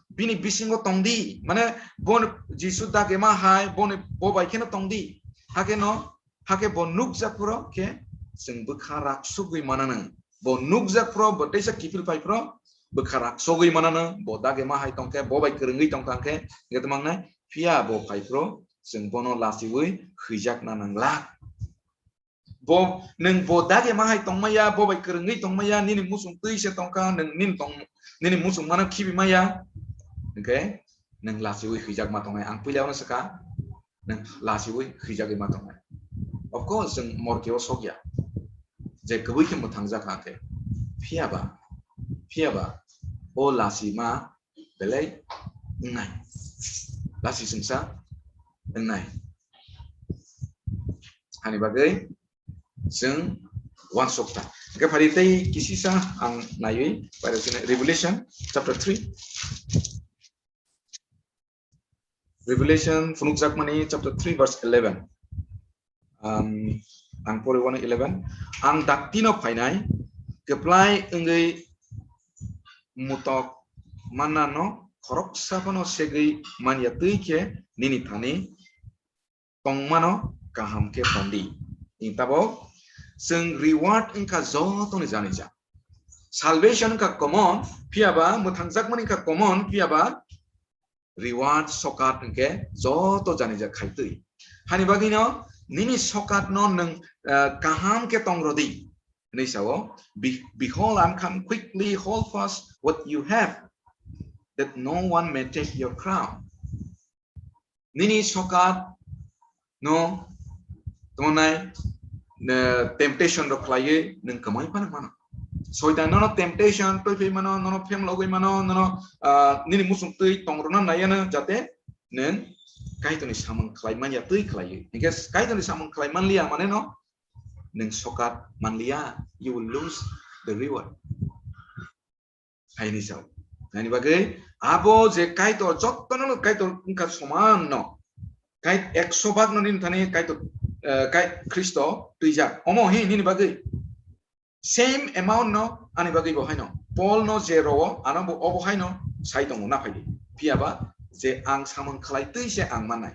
bini bisingo tongdi, mane bo Jisu dagema hai, bo ni, bo bai kheno tongdi, hakhe no, hakhe bo nukjak phuru khe chwng bwkha rak sugwi mananw, bo nukjak phuru, bo teisa kiphil phai phuru, bwkha rak sogwi mananw, bo dagema hai tongkhe, bo bai kwrwngwi tongkha khe, hingke tongmangnai, phiya bo phai phuru, Chwng bono lachiwi hwijakna nanglak. Bo, nwng bo dage ma hai tongmaya, bo bai kwrwngwi tongmaya, nini muchung twi se tongkha, nwng nini tong, nini muchung mano khibi maya. Hwnkhe nwng lachiwi hwijak ma tongnai. Ang puila ono swkha, nwng lachiwi hwijagwi ma tongnai. Of course, chwng morke o sokya. Je kwbwi khe mwthangjak kha khe. Phiyaba, phiyaba, o lachi ma belai wngnai. Lachi chwngsa wngnai. Hani bagwi chwng uansuk ta. Hwnkhe phari tei kisisa ang naiwi pairok chini Revelation chapter three. Revelation phunukjakmani chapter three verse eleven. Um, ang pori wano eleven. Ang daktino phainai, kwplai wngwi mutok mannano khoroksa phano segwi manya twi khe nini thani tongmano kaham khe tondi. Tabok chwng reward wngkha jotoni janija. Salvation wngkha common, phiyaba mwthangjakmani wngkha common, phiyaba reward sokat hwnkhe joto janija khaitwi. Hani bagwino nini sokatno nwng, eh, kaham khe tongrodi. Hwnwi sao, "Be-, behold, I'm come quickly, hold fast what you have, that no one may take your crown." Nini sokat no tongmani, eh, temptation rok khlaiwi nwng kwmai phano mano. Soitan nono temptation twiphai mano, nono phemlogwi mano, nono, ah, nini muchung twi tongrwna naiya no, jate nwng Kaitorni samung khlai manya twi khlaiwi. Hwnkhe Kaitorni samung khlai manliya mane no nwng sokat manliya, you will lose the reward. Haini sao. Haini bagwi abo je Kaitor, jottono Kaitor wngkha soman no. Kai ekso bhag no nini thani Kaitor, eh, Kai Khristo twijak. Omo hi nini bagwi. Same amount no ani bagwi bo haino. Paul no je rowo, ano bo obo haino sai tongo na phaidi. Phiyaba je ang samung khlai twi se ang mannai.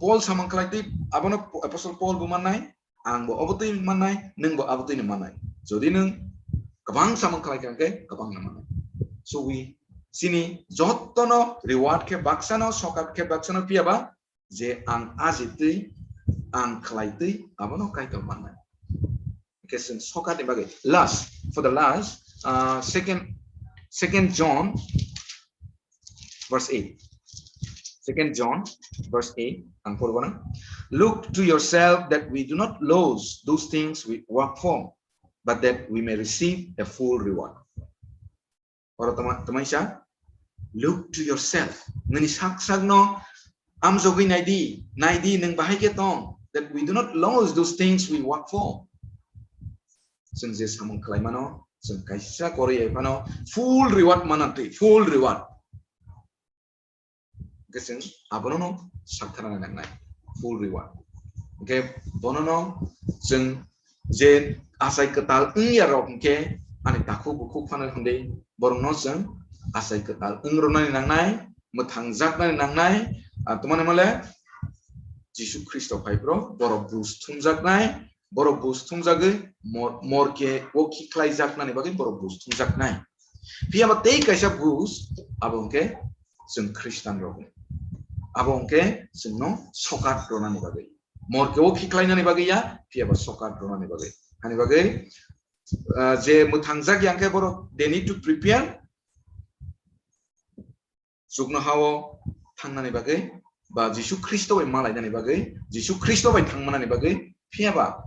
Paul samung khlai twi abono Apostle Paul bo mannai. Ang bo abo twi mannai, nwng bo abo twi mannai. Jodi nwng kwbang samung khlai kha hwnkhe kwbang no mannai. So we, chini jottono reward khe baksano, sokat khe baksano phiyaba, je ang aji twi, ang khlai twi, abono Kaitor mannai. Hwnkhe chwng sokat ni bagwi. Last, for the last, uh, second, Second John, verse eight. Second John, verse eight, ang porbo na. "Look to yourself that we do not lose those things we work for, but that we may receive a full reward." Oro tama-, tamaisa, "Look to yourself." Nini sak sak no amjogwi naidi, naidi nwng bahai khe tong, "that we do not lose those things we work for." Chwng je samung khlai mano, chwng kaisa koroi ai phano full reward mana twi, full reward. Hwnkhe chwng abono no sakthana nangnai, full reward. Hwnkhe bono no chwng je achai kwtal wngya rok hwnkhe ani takhuk bukhuk phano hwnwi borokno chwng achai kwtal wng rwnani nangnai, mwthangjaknani nangnai, ah, tongmani mole Jisu Khristo phai phro borok buj thumjaknai, borok buj thumjagwi mor-, morke o khiklaijaknani bagwi borok buj thumjaknai. Phiya ba tei kaisa buj, abo hwnkhe chwng Khristan rok. Abo hwnkhe chwngno sokat rwnani bagwi. Morke o khiklainani bagwi ya, phiya ba sokat rwnani bagwi. Hani bagwi, ah, je mwthangjak ya hwnkhe borok, they need to prepare. Chuknohao thangnani bagwi ba Jisu Khristo bai malainani bagwi, Jisu Khristo bai thangmanani bagwi, phiya ba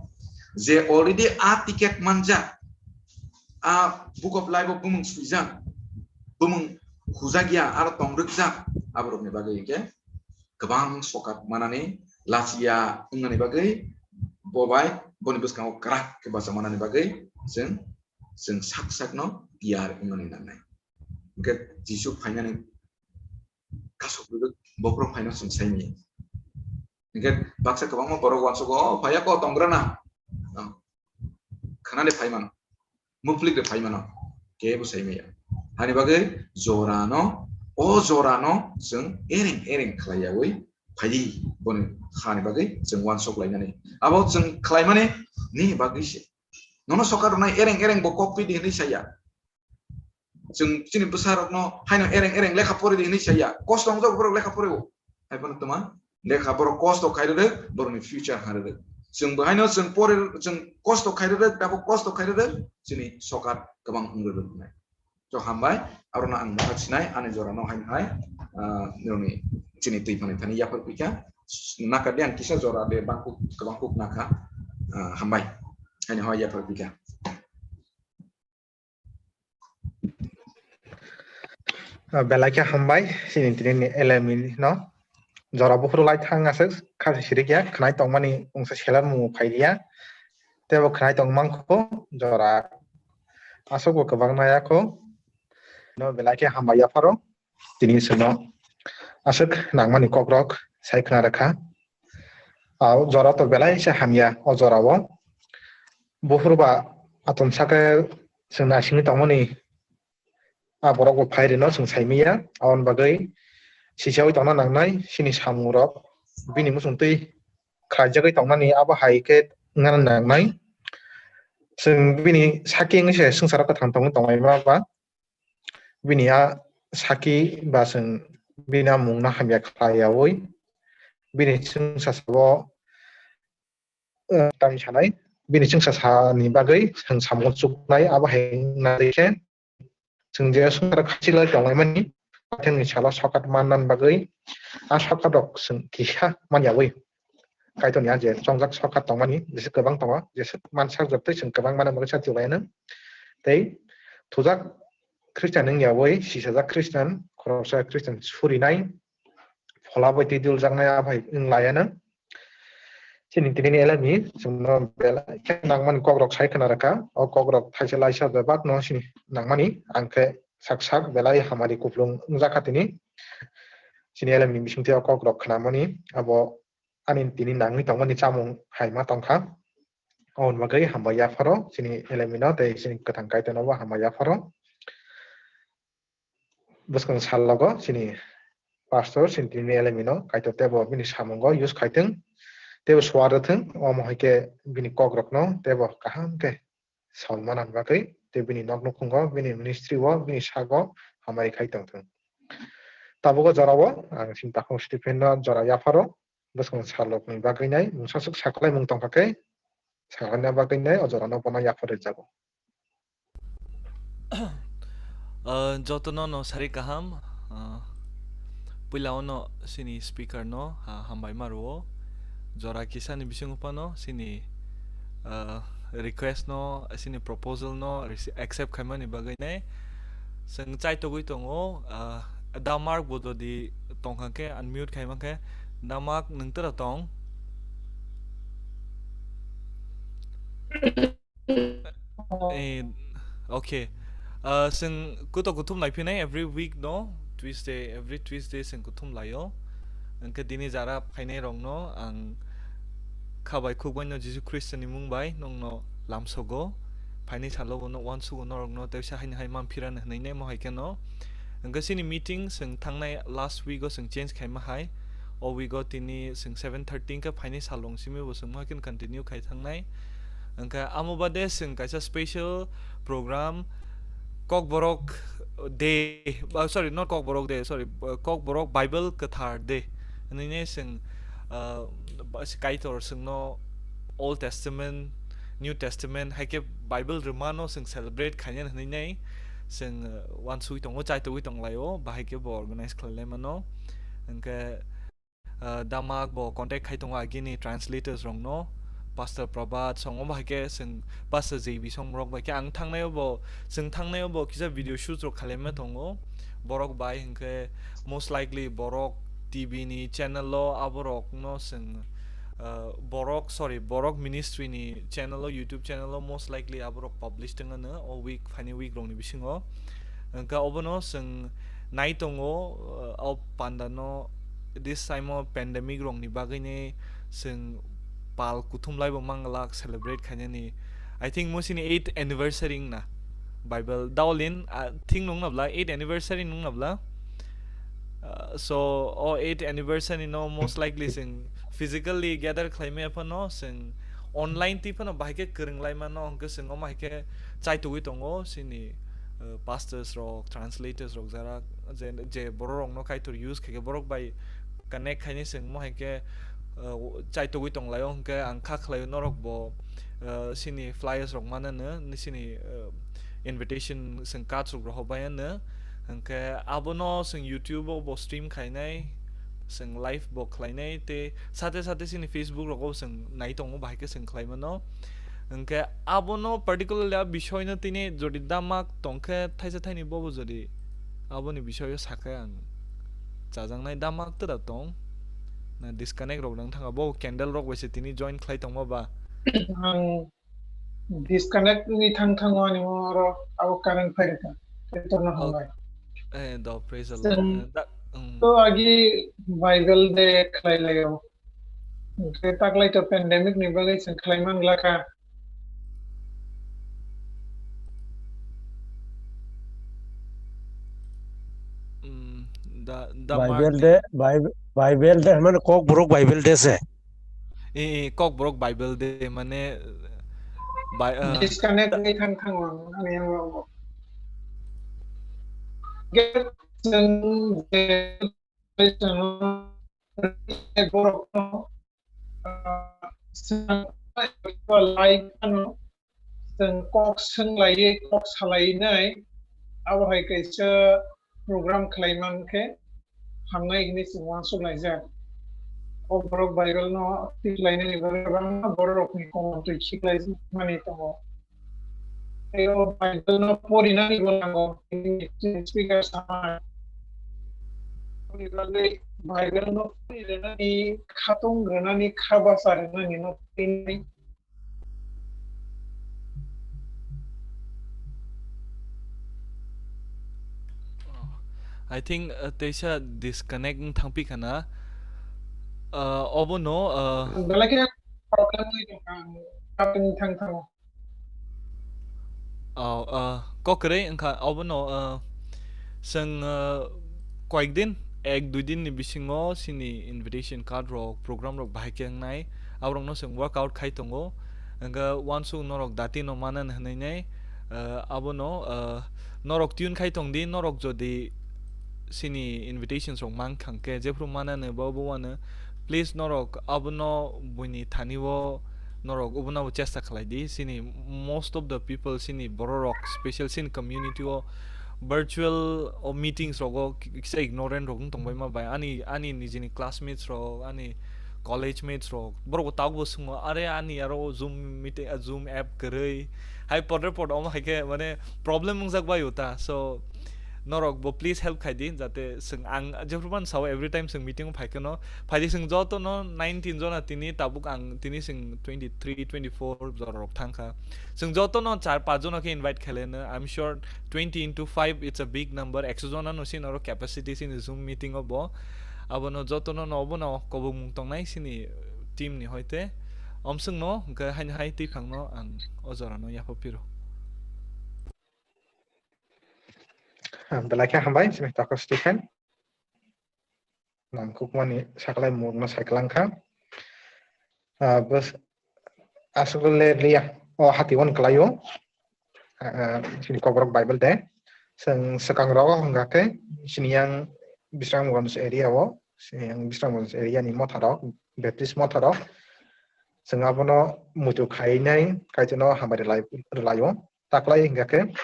je already a ticket manjak, a Book of Life o bumung swijak, bumung hujak ya, aro tong rwkjak, aborokni bagwi hwnkhe kwbang sokat manani lachiya wngnani bagwi bo bai boni bwskango kwrak khe bacha manani bagwi chwng, chwng sak sakno tiyar wngnani nangnai. Hwnkhe Jisu phainani kasuk rwgwi bokhorok phaino chwng sai manya. Hwnkhe baksa kwbangma borok uansugo, "O, phaiya ko, tong rwna." Khwnani phai mano, muplik de phai mano, kebo sai manya. Hani bagwi jorano, o jorano chwng ereng ereng khlaiyaui phaidi, boni hani bagwi chwng uansuk lainani. Abo chwng khlaimani nini bagwi se. Nono sokat rwnai ereng ereng bo kok pidi hinwi saya. Chwng chini bwsarokno haino ereng ereng lekha pori di hinwi saya. Kosto wngjak borok lekha pori o. Hai phano tuma Lekha borok kosto khai rwrwk, borokni future ha rwrwk. Chwng bo haino chwng pore, chwng kosto khai rwrwk, tabuk kosto khai rwrwk, chini sokat kwbang wng rwrwk hwnwi. To hambai, arono ang mwthak sinai, ani jorano haino hai, ah, nirokni chini twi phani thani yaphar pika, naka de ang kisa jora de bangkuk, kwbangkuk naka, ah, hambai, haino hai yaphar pika. Ah, belai khe hambai, chini tini ni L M E no. Jora buphuru lai thang aswk, kha se sirikya, khwnai tongmani wngsa selar mung phai liya. Tebo khwnai tong mankho, jora aswk bo kwbang naya kho. No belai khe hambai yapharo, tini chwngno aswk nangmani kokrok sai khna rwkha. Ah, o jora to belai se hamya, o jora o. Buphuru ba atom saka chwng naisingwi tongmani, ah, borok bo phai rwno chwng sai manya. Aboni bagwi sichaui tongna nangnai, chini samung rok bini muchung twi khlaijagwi tongnani abo hai khe wngna nangnai. Chwng bini saki wngwi se swngcharo kwthang tongwi tonglaima ba. Bini a saki ba chwng bini a mungno hamya khlaiyaui bini chwngsa sabo, eh, tamni sanai bini chwngsa sani bagwi chwng samung chuknai abo hai wngna khe chwng je swngcharo khachilai tonglaimani, athengni salo sokat manna bagwi a sokat rok chwng kisa manyaui. Kaitorni a je chongjak sokat tongmani jesa kwbang tongo, jesa mansak joktoi chwng kwbang manna bagwi sathi laino. Tei thujak Khristian wngyaui sisajak Khristian, khoroksa Khristian surinai, phola bai twi duljaknai a bai wng laiano. Chini tini ni L M E chwngno belai khe nangmani kokrok sai khna rwkha. O kokrok thaisa laisa bebak no chini nangmani, ang khe sak sak belai hamari kuplung wngjakha tini. Chini L M E ni bisingtwi o kokrok khnamani abo ani tini nangwi tongmani chamung hai ma tongkha. Aboni bagwi hambai yapharo chini L M E no tei chini kwthang Kaitorno bo hambai yapharo. Bwskang sal logo chini pastor chini tini L M E no Kaitor tebo bini samungo use khaithwng, tebo suar rwthwng, omo hai khe bini kokrokno tebo kaham khe sal manna bagwi tei bini nok nukhungo, bini ministry o, bini sago hambai khai tongthwng. Tabuk o jora o ang chini takhuk Stephen no jora yapharo. Bwskang salrokni bagwi nai mungsa swk saklaimung tongkha khe, saklaina bagwi nai o jorano bono yaphar rijak o. Ah, jotono no sari kaham, ah, puila ono sini speaker no, ah, hambai ma rwo. Jora kisani bisingo phano sini, ah, request no, sini proposal no rece-, accept khaimani bagwi nai. Chwng chaitogwi tongo, ah, Damark bo jodi tongkha khe unmute khaima khe, Damark nwng tara tong? Eh, okay. Ah, chwng kutok kuthum lai phinai every week no, Tuesday, every Tuesday chwng kuthum laio. Hwnkhe tini jara phainai rokno ang kha bai khuk bai no Jisu Khristo ni mung bai nokno lamsogo. Phainai salo bono uansugo norokno tei sa haino hai man phirani hwnwi nai mo hai kheno. Hwnkhe chini meeting chwng thangnai last week o chwng change khaima hai. O week o tini chwng seven thirty hwnkhe phainai salo wng simi bo chwng ma hai kheno continue khai thangnai. Hwnkhe amo bade chwng kaisa special program Kokborok Day, ah, sorry, not Kokborok Day, sorry, uh, Kokborok Bible Kwthar Day. Hwnwi ne chwng, uh, ba-, Kaitor chwngno Old Testament, New Testament, hai khe Bible rwmano chwng celebrate khainani hwnwi nai chwng, uh, uansugwi tongo, chaitogwi tonglaio, bahai khe bo organize khlailaimano. Hwnkhe, ah, Damak bo contact khai tongo agini translators rokno, Pastor Prabhat song, omo hai khe chwng Pastor J B song rok bai khe ang thangnaio bo, chwng thangnaio bo kisa video shoot rok khalaima tongo borok bai, hinkhe most likely Borok T V ni channel o aborokno chwng, ah, Borok, sorry, Borok Ministry ni channel o, YouTube channel o most likely aborok publish tongano o week, phaini week rokni bisingo. Hwnkhe obono chwng nai tongo, uh, o pandano this time o pandemic rokni bagwini chwng pal kuthum laibo manglak celebrate khainani. I think mo chini eighth anniversary wngna Bible daolin, ah, thing nungna bla eighth anniversary nungna bla. Uh, so o eighth anniversary no most likely chwng physically gather khlaimaya phano chwng online twi phano bahai khe kwrwng laimano, hwnkhe chwng omo hai khe chaitugwi tongo chini, uh, pastors rok, translators rok, jara je, je borok rokno Kaitor use khaikhe borok bai connect khaini chwng mo hai khe, uh, chaitogwi tonglaio, hwnkhe ang kha khlaio norok bo, uh, sini flyers rok manano, sini, uh, invitation chwng cards rok rohor bai ano, hwnkhe abono chwng YouTube o bo stream khainai, chwng live bo khlainai, tei sate sate sini Facebook rogo chwng nai tongo, bahai khe chwng khlai mano. Hwnkhe abono particularly a bisoino tini jodi damak tongkhe thaisa thaini bobo jodi aboni bisoyo sakhe ang chajaknai damak tera tong. Na disconnect rok nang thanga bo candle rok bai se tini join khlai tongma ba. Ang disconnect ni thang thango ani mo oro abo current phai rwkha. Kaitor no hambai. Eh, do, praise the Lord. Chwng Eh, da, mm. To agi Bible de khlai laio. Hwnkhe taklai to pandemic ni bagwi chwng khlai man glakha. Mm, da, da Bible Mark de, Bible, Bible de, mane Kokborok Bible de se. Eh, eh, Kokborok Bible de, mane, Bi-, uh, Disconnect da- ni thang thang ang, ani ang ang. Ge-, chwng je borokno, ah, chwng lai phano, chwng kok swng laiwi, kok salainai, abo hai kaisa program khlai man khe hamnai hwnwi chwng uansuk laijak. O borok Bible no twi khlainani bagwi kwbangma bororokni komon twi khiklai mani tongo. Tei o Bible no porinani bo nango, speaker sama. Aboni bagwi Bible no pori rwnani, khatung rwnani, kha bacha rwnani no tini. I think, uh, teisa disconnect wng thangpi khana. Uh, obono, uh, Belai khe problem wngwi tongkha, ang kapin thang thango. Oh, uh, kok kwrwi wngkha, obono, uh, chwng, uh, koyek din, ek dui din ni bisingo chini invitation card rok, program rok bahai khe wngnai, aborokno chwng work out khai tongo. Hwnkhe uansuk norok dati no manani hwnwi nai, uh, abono, uh, norok tune khai tong di, norok jodi chini invitations rok mang thang khe, jephru manani bo, bo uano, please norok abono buini thani o norok obono bo chesta khlai di. Chini most of the people, chini bororok, special chini community o virtual o meetings rogo ki-, kisa ignorant rok wng tongbai ma bai. Ani, ani nijini classmates rok, ani college mates rok, borok bo tabuk bo swngo, "Are ani aro Zoom meeting, ah, Zoom app kwrwi." Hai podre pod omo hai khe mane problem wngjak bai o ta. So, norok bo please help khai di, jate chwng ang jephru phano sao every time chwng meeting o phai kheno, phai di chwng joto no nineteen jona tini tabuk ang tini chwng twenty three, twenty four jora rok thang kha. Chwng joto no char panch jona khe invite khaileno, I'm sure twenty into five it's a big number, ekso jona no chini oro capacity chini Zoom meeting o bo. Abono joto no, no, obono kobok mung tongnai chini team ni hoite. Omswng no hwnkhe haino hai twi phang no ang o jora no yapha phiro. Belai khe hambai, simi Takhuk Stephen. Nangkukmani saklai mungno sai kwlang kha. Ah, bws-, aswk le liya. O hati wan kwlaio. Ah, chini Kokborok Bible de. Chwng swkang rogo hwnkha khe chini yang Bisramganj area o, chini yang Bisramganj area ni motha rok, Baptist motha rok. Chwng abono muitu khainai Kaitorno hambai rwlai, rwlaio. Taklai hingkha khe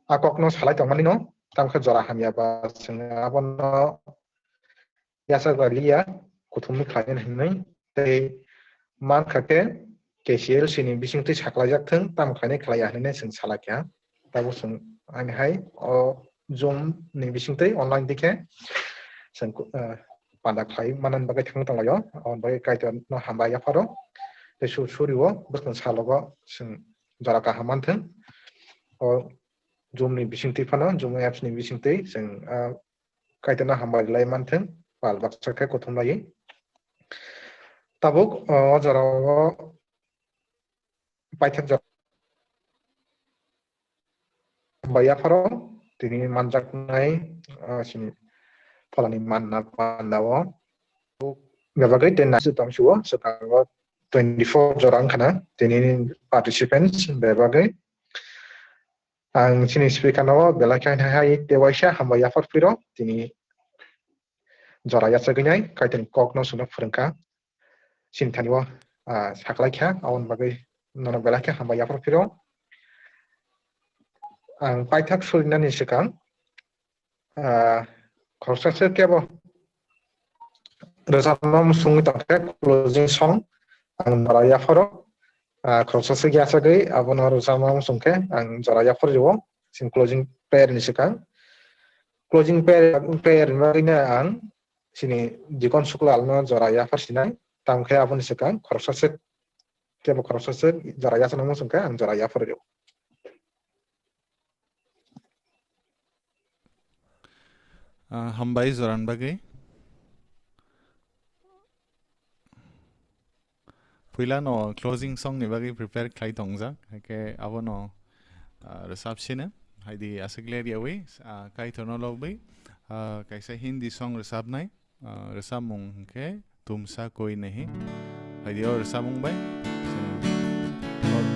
a kokno salai tongmani no, tamo khe jora hamya ba chwng abono yachak bai liya, kuthumni khlainani hinwi tei mankha khe K C L C ni bisingtwi saklaijak thwng, tamo khlainai khlaiya hinwi chwng salai kha. Tabuk chwng ani hai o Zoom ni bisingtwi online dikhe chwng, eh, panda khlai manani bagwi thangwi tonglaio, aboni bagwi Kaitorno hambai yapharo tei sur-, surio bwskang salogo chwng jora kaham manthwng. O Zoom ni bisingtwi phano, Zoom apps ni bisingtwi chwng, ah, Kaitorno hambai rwlai manthwng, pal baksa khe kuthum laiwi. Tabuk, ah, o jorao paithak jora bai yapharo tini manjaknai, ah, sini pholani manna panda o. Bebagwi ten naisi tongsuo, swkango twenty four jora wngkhana tini participants bebagwi. Ang chini speaker no belai khe hai te waisa hambai yaphar phiro tini jora yachagwi nai Kaitorni kokno chwngno phwrwngkha. Chini thani o, ah, saklai kha, aboni bagwi nono belai khe hambai yaphar phiro. Ang paithak surinani swkang, ah, khoroksa se kebo rwchapma muchungwi tongkhe closing song ang jora yapharo, ah, khoroksa se yachagwi abono rwchapma muchungkhe ang jora yaphar rwo. Chini closing prayer ni swkang, closing prayer, prayer ni bagwino ang chini Dikon Suklal no jora yaphar sinai, tamkhe aboni swkang khoroksa se kebo khoroksa se jora yachana muchungkhe ang jora yaphar rwo. Ah, hambai joran bagwi. Puila no closing song ni bagwi prepare khlai tongjak, hake abono, ah, rwchap sino, haidi aswk ler yawi, ah, Kaitor no lobwi, ah, kaisa Hindi song rwchapnai, ah, rwchapmung hwnkhe Tumsa Koi Nahi. Haidi o rwchapmung bai, chwng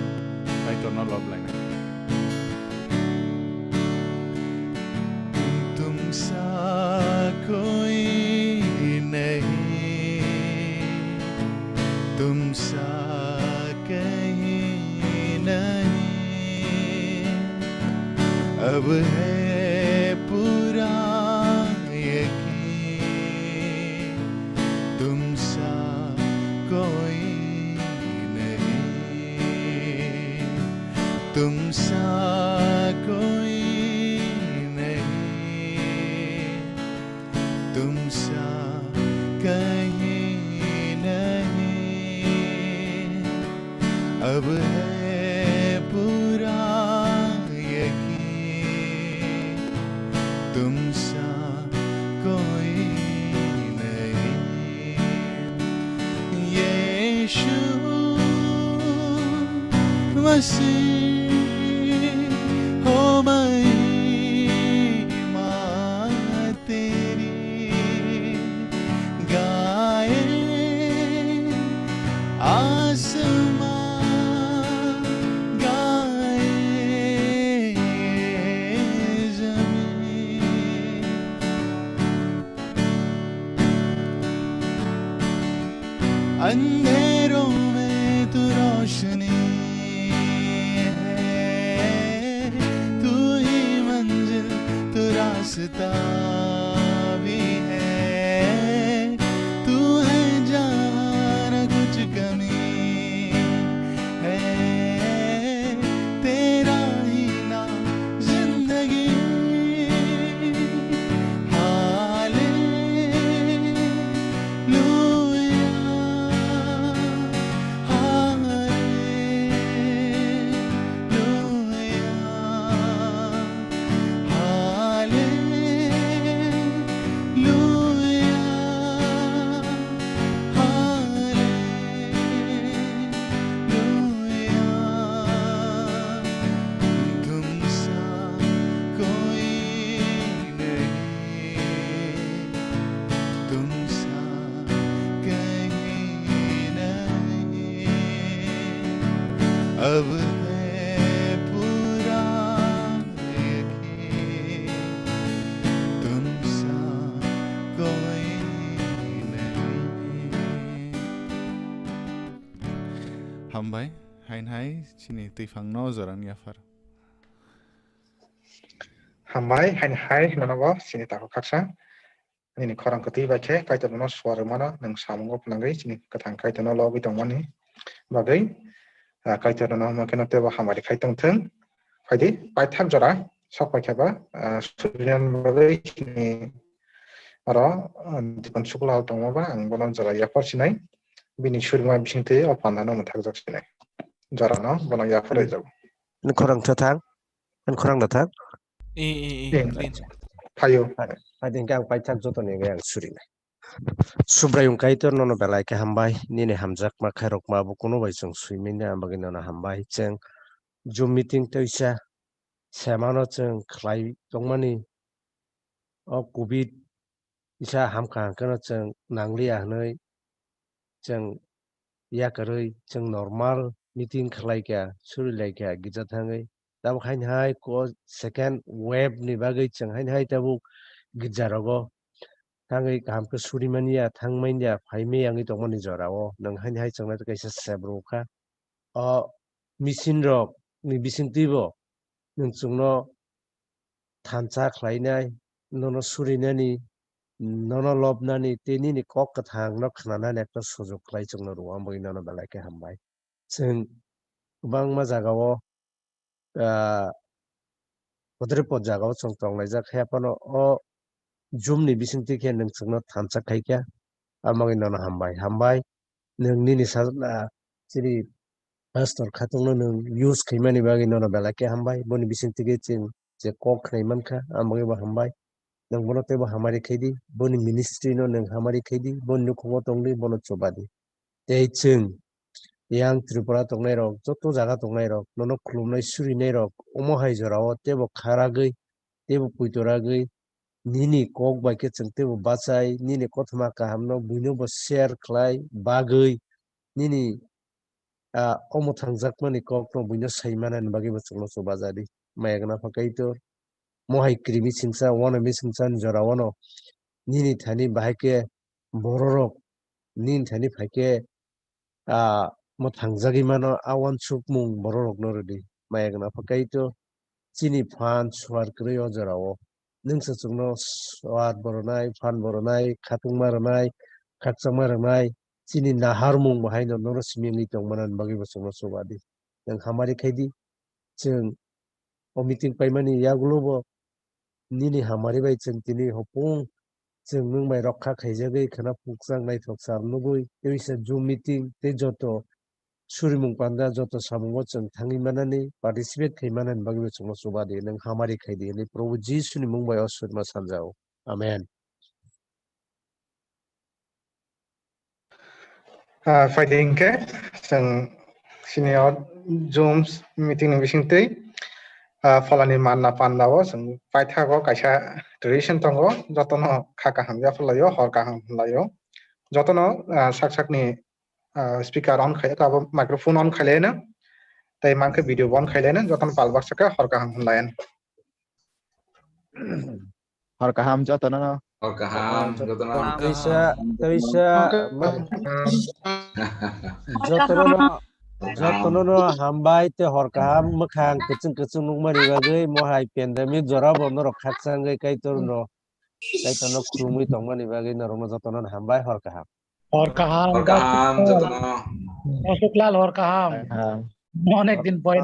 Kaitor no lob lainai. तुमसा कोई नहीं, तुमसा कहीं नहीं, अब है पूरा यकीन, तुमसा कोई नहीं, तुमसा कोई नहीं, तुमसा कहीं नहीं, अब है पूरा यकीन, तुमसा कोई नहीं। यीशु मसीह हो महिमा तेरी, गाए आसमां, गाए जमीन। अंधेरों में तू रोशनी है, तू ही मंजिल, तू रास्ता भी है, तू है जहाँ ना कुछ कमी है, तेरा ही नाम जिंदगी। Hallelujah, hallelujah, hallelujah. हालेलुया, तुम सा कोई नहीं, तुम सा कहीं नहीं, अब है पूरा यकीन, तुम सा कोई नहीं। Hambai, hain hai, chini twiphang no jorani yaphar. Hambai, hain hai, nono bo, chini takhuk khaksa. Nini khorang kwtwi bai khe, Kaitor nono suar mano, nwng samungo phnangwi, chini kwthang Kaitor no lobwi tongmani bagwi, ah, Kaitor nono omo kheno teibo hamari khai tongthwng. Phaidi, paithak jora, sok pai khe ba, ah, surinani bagwi chini oro, ah, Dikon Suklal tongma ba, ang bono jora yaphar sinai. Bini surima bisingtwi o pandano mwthakjak sinai. Jorano bono yaphar Hmm. rwjago. Ani khorang tha thang, ani khorang da thang. Eh, eh, eh, Eh, please. Phaio. Hai, hai, hingke ang paithak jotoni hingke ang surinai. Subraiyung Kaitor nono belai khe hambai, nini hamjakma khairokma bo kuno bai chwng swimani, ang bagwi nono hambai. Chwng Zoom meeting twisa semano chwng khlai tongmani, o covid kisa hamkha hwnkhe no chwng nangliya hwnwi chwng yakarwi chwng normal meeting khlai kha, suri lai kha girja thangwi. Tabuk haini hai ko second wave ni bagwi chwng haini hai tabuk girja rogo tangwi kaham khe surimani ya, thangmani ya, phaimani ya wngwi tongmani jorao nwng haini hai chwngno kaisa sep rw kha. O machine rok ni bisingtwi bo nwng chwngno thansa khlainai, nono surinani, nono lobnani tei nini kok kwthangno khnanani ekta sujok khlai chwngno rwo, amo bagwi nono belai khe hambai. Chwng kwbangma jagao, ah, podre pod jagao chwng tonglaijak, haiya phano o Zoom ni bisingtwi khe nwng chwngno thansa khaikha, amo bagwi nono hambai. Hambai, nwng nini sajla chini pastor khatungno nwng use khaimani bagwi nono belai khe hambai. Boni bisingtwi khe chwng je kok khnai mankha, amo bagwi bo hambai. Nwng bono teibo hamari khaidi, boni ministry no nwng hamari khaidi, boni nukhungo tongdi, bono chubadi. Tei chwng yang Tripura tongnairok, joto jaga tongnairok, nono khulumnai surinairok, omo hai jorao teibo kharagwi, teibo puitoragwi, nini kok bai khe chwng teibo bachai, nini kothoma kahamno buino bo share khlai bagwi, nini, ah, omo thangjakmani kokno buino sai manani bagwi bo chwngno chubajadi. Maya gwnang pha Kaitor, mohai krimi singsa, wano mi singsa ni jora wano nini thani bahai khe bororok nini thani phai khe, ah, mo thangjagwi mano, a wansukmung bororokno rwdi. Maya gwnang pha Kaitor, chini phan suar kwrwi o jorao. Nwng se chwngno suar bo rwnai, phan bo rwnai, khatungma rwnai, khakchangma rwnai, chini naharmung bo haino nono simi wngwi tongmani bagwi bo chwngno chubadi. Nwng hamari khaidi, chwng o meeting paimani yagulo bo nini hamari bai chwng tini hopung chwng nwng bai rokha khaijagwi khwna pukchang naithok sar nugwi tei wisa Zoom meeting tei joto surimung panda joto samungo chwng thangwi manani participate khai manani bagwi chwngno chubadi nwng hamari khaidi hwnwi Probu Jisuni mung bai o surima sanjao. Amen. Ah, phaidi hinkhe chwng sini o Zoom meeting ni bisingtwi, ah, pholani manna panda o chwng paithago kaisa tradition tongo, jotono kha kaham yaphalaio, hor kaham hwnlaio. Jotono, ah, sak sakni, ah, speaker on khai, abo microphone on khailaino, tei mankhe video bo on khailaino, jotono pal baksa khe hor kaham hwnlaino. Hor kaham jotono no. Hor kaham jotono. Kaisa, kaisa, jotono no, jotono no hambai tei hor kaham mwkhang kwchwng kwchwng nukmani bagwi mohai pandemic jora bo norok khakchangwi Kaitor no, Kaitor no khulumwi tongmani bagwi norok no jotono no hambai hor kaham. Hor kaham. Hor kaham jotono. Aswk lal hor kaham. Kaham. Onek din pore.